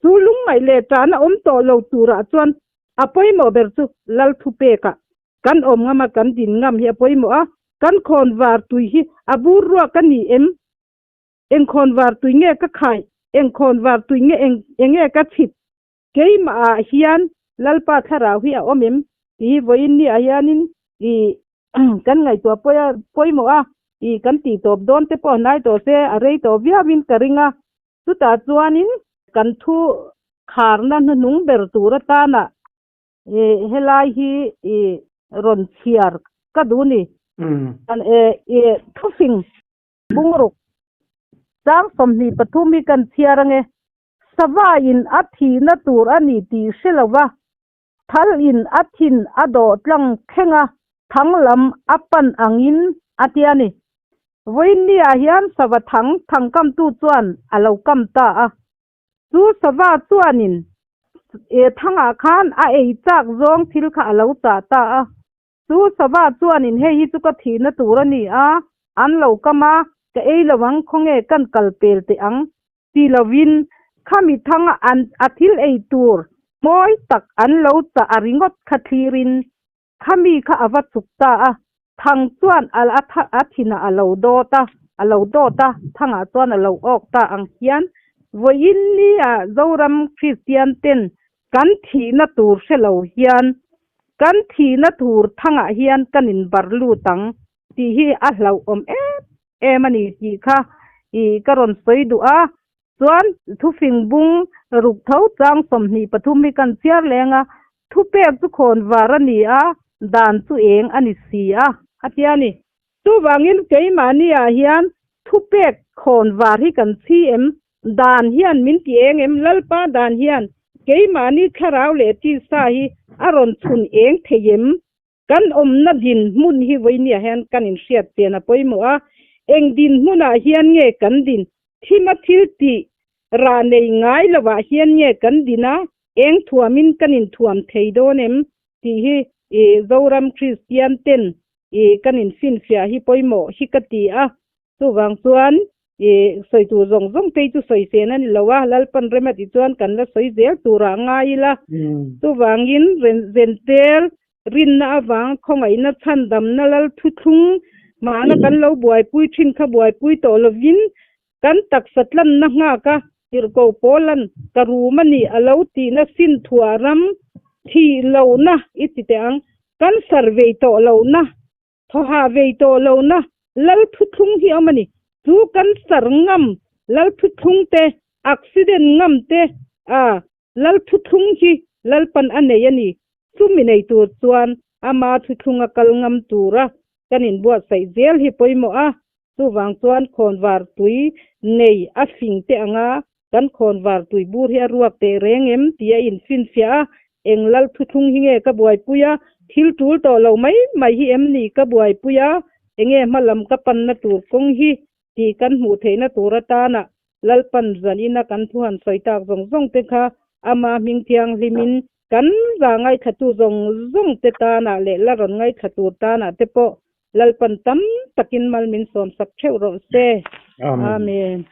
Chu lungngaih leh ṭahna awm tawh lo turah chuan A pawimawh ber chu Lal thupekah kan awm ngam a, kan din ngam hi a pawimawh a. Kan khawnvar tui hi a bur ruak a ni em? Eng khawnvar tui nge ka khai? Eng khawnvar tui nge eng enge ka chhit? Keimah ah hian Lalpa thlarau hi a awm em? Tih hi vawiin ni ah hianin i kan ngaihtuah pawi a pawimawh a, i kan tih tawp dawn te pawh hnai tawh se a rei tawh viauin ka ring a. Chutah chuanin kan thu kharna hnuhnung ber tur atana i helai hi i rawn chhiar ka duh ni. Kan i thufing bungruk chang 23 hi kan chhiar ange. Sava in a thihna tur a ni tih hre lo va, thal in a thin a dawh tlang thleng a, thang lam a pan angin a ti a ni. Vawiinni ah hian sava thang thang kamtu chuan a lo kam ta a. Chu sava chuanin e thangah khan a ei chak zawng thil kha a lo chah ta a. Chu sava chuanin hei hi chu ka thihna tur a ni a, an lo kam a, ka ei lo ang, khawnge kan kal pel teh ang ti lovin khami thanga an a thil ei tur mawi tak an lo chah a ringawt kha thlirin khami kha a va chuk ta a, thang chuan a a thinah a lo dawt a, a lo dawt a, thangah chuan a lo awk ta ang hian vawiin nia Zoram Kristian ten kan thihna tur hre lo hian kan thihna tur thangah hian kan inbar lut ang tih hi a hlauhawm em em a ni tih kha ih ka rawn sawi duh a, chuan thufing bung ruk tho chang 23 hi kan chhiar leng a, thupek chu khawn var a ni a, dan chu eng a ni si a, a ti a ni. Chuvangin keimahni ah hian thupek khawn var hi kan chhi em? Dan hian min ti eng em? Lalpa dan hian keimahni thlarau leh tisa hi a rawn chhun eng thei em? Kan awmna dinhmun hi vawinia hian kan inhriat chian a pawimawh a, eng dinhmunah hian nge kan din? Thima thil tih rah nei ngai lovah hian nge kan din a, eng thuamin kan inthuam thei dawn em tih hi Zoram Kristian ten kan infinfiah hi pawimawh hi ka ti a. Chuvang chuan i sawi tur zawng zawng te hi chu sawi sen a ni lo a, Lalpan rem a tih chuan kan la sawi zel turah ngai ila. Chuvangin Zentel rinna avang khawngaihna chhandamna lal thuthlung mahna kan lo buaipui thin kha buaipui tawh lovin kan taksa tlanna nghak a, tirhkoh pawlan ka rum a nih a lo tihna sin thuah ram thih lohna i ti teh ang, kan survey tawh lohna Thawhah vei tawh lohna lal thuthlung hi awm a ni. Chu cancer ngam lal thuthlung te, accident ngam te a lal thuthlung hi Lalpan a nei a ni. Chumi nei tur chuan ama thuthlunga kal ngam tura kan inbuatsaih zel hi pawimawh a. Chuvang chuan khawnvar tui nei a fing te anga kan khawnvar tui bur hi a ruak teh reng em tih a infinfiah a, eng lal thuthlung hi nge ka buaipui a, thil tul tawh lo mai mai hi em ni ka buaipui a, enge hmalam ka panna tur kawng hi tih kan hmuh theihna tur atana Lalpan zanina kan thu han sawi tak zawng zawng te kha ama hming thianghlimin kan za ngaihthla zawng zawng te tanah leh la rawn ngaihthla tur tanah te pawh Lalpan tam takin mal min sawmsak theuh rawh se. Amen.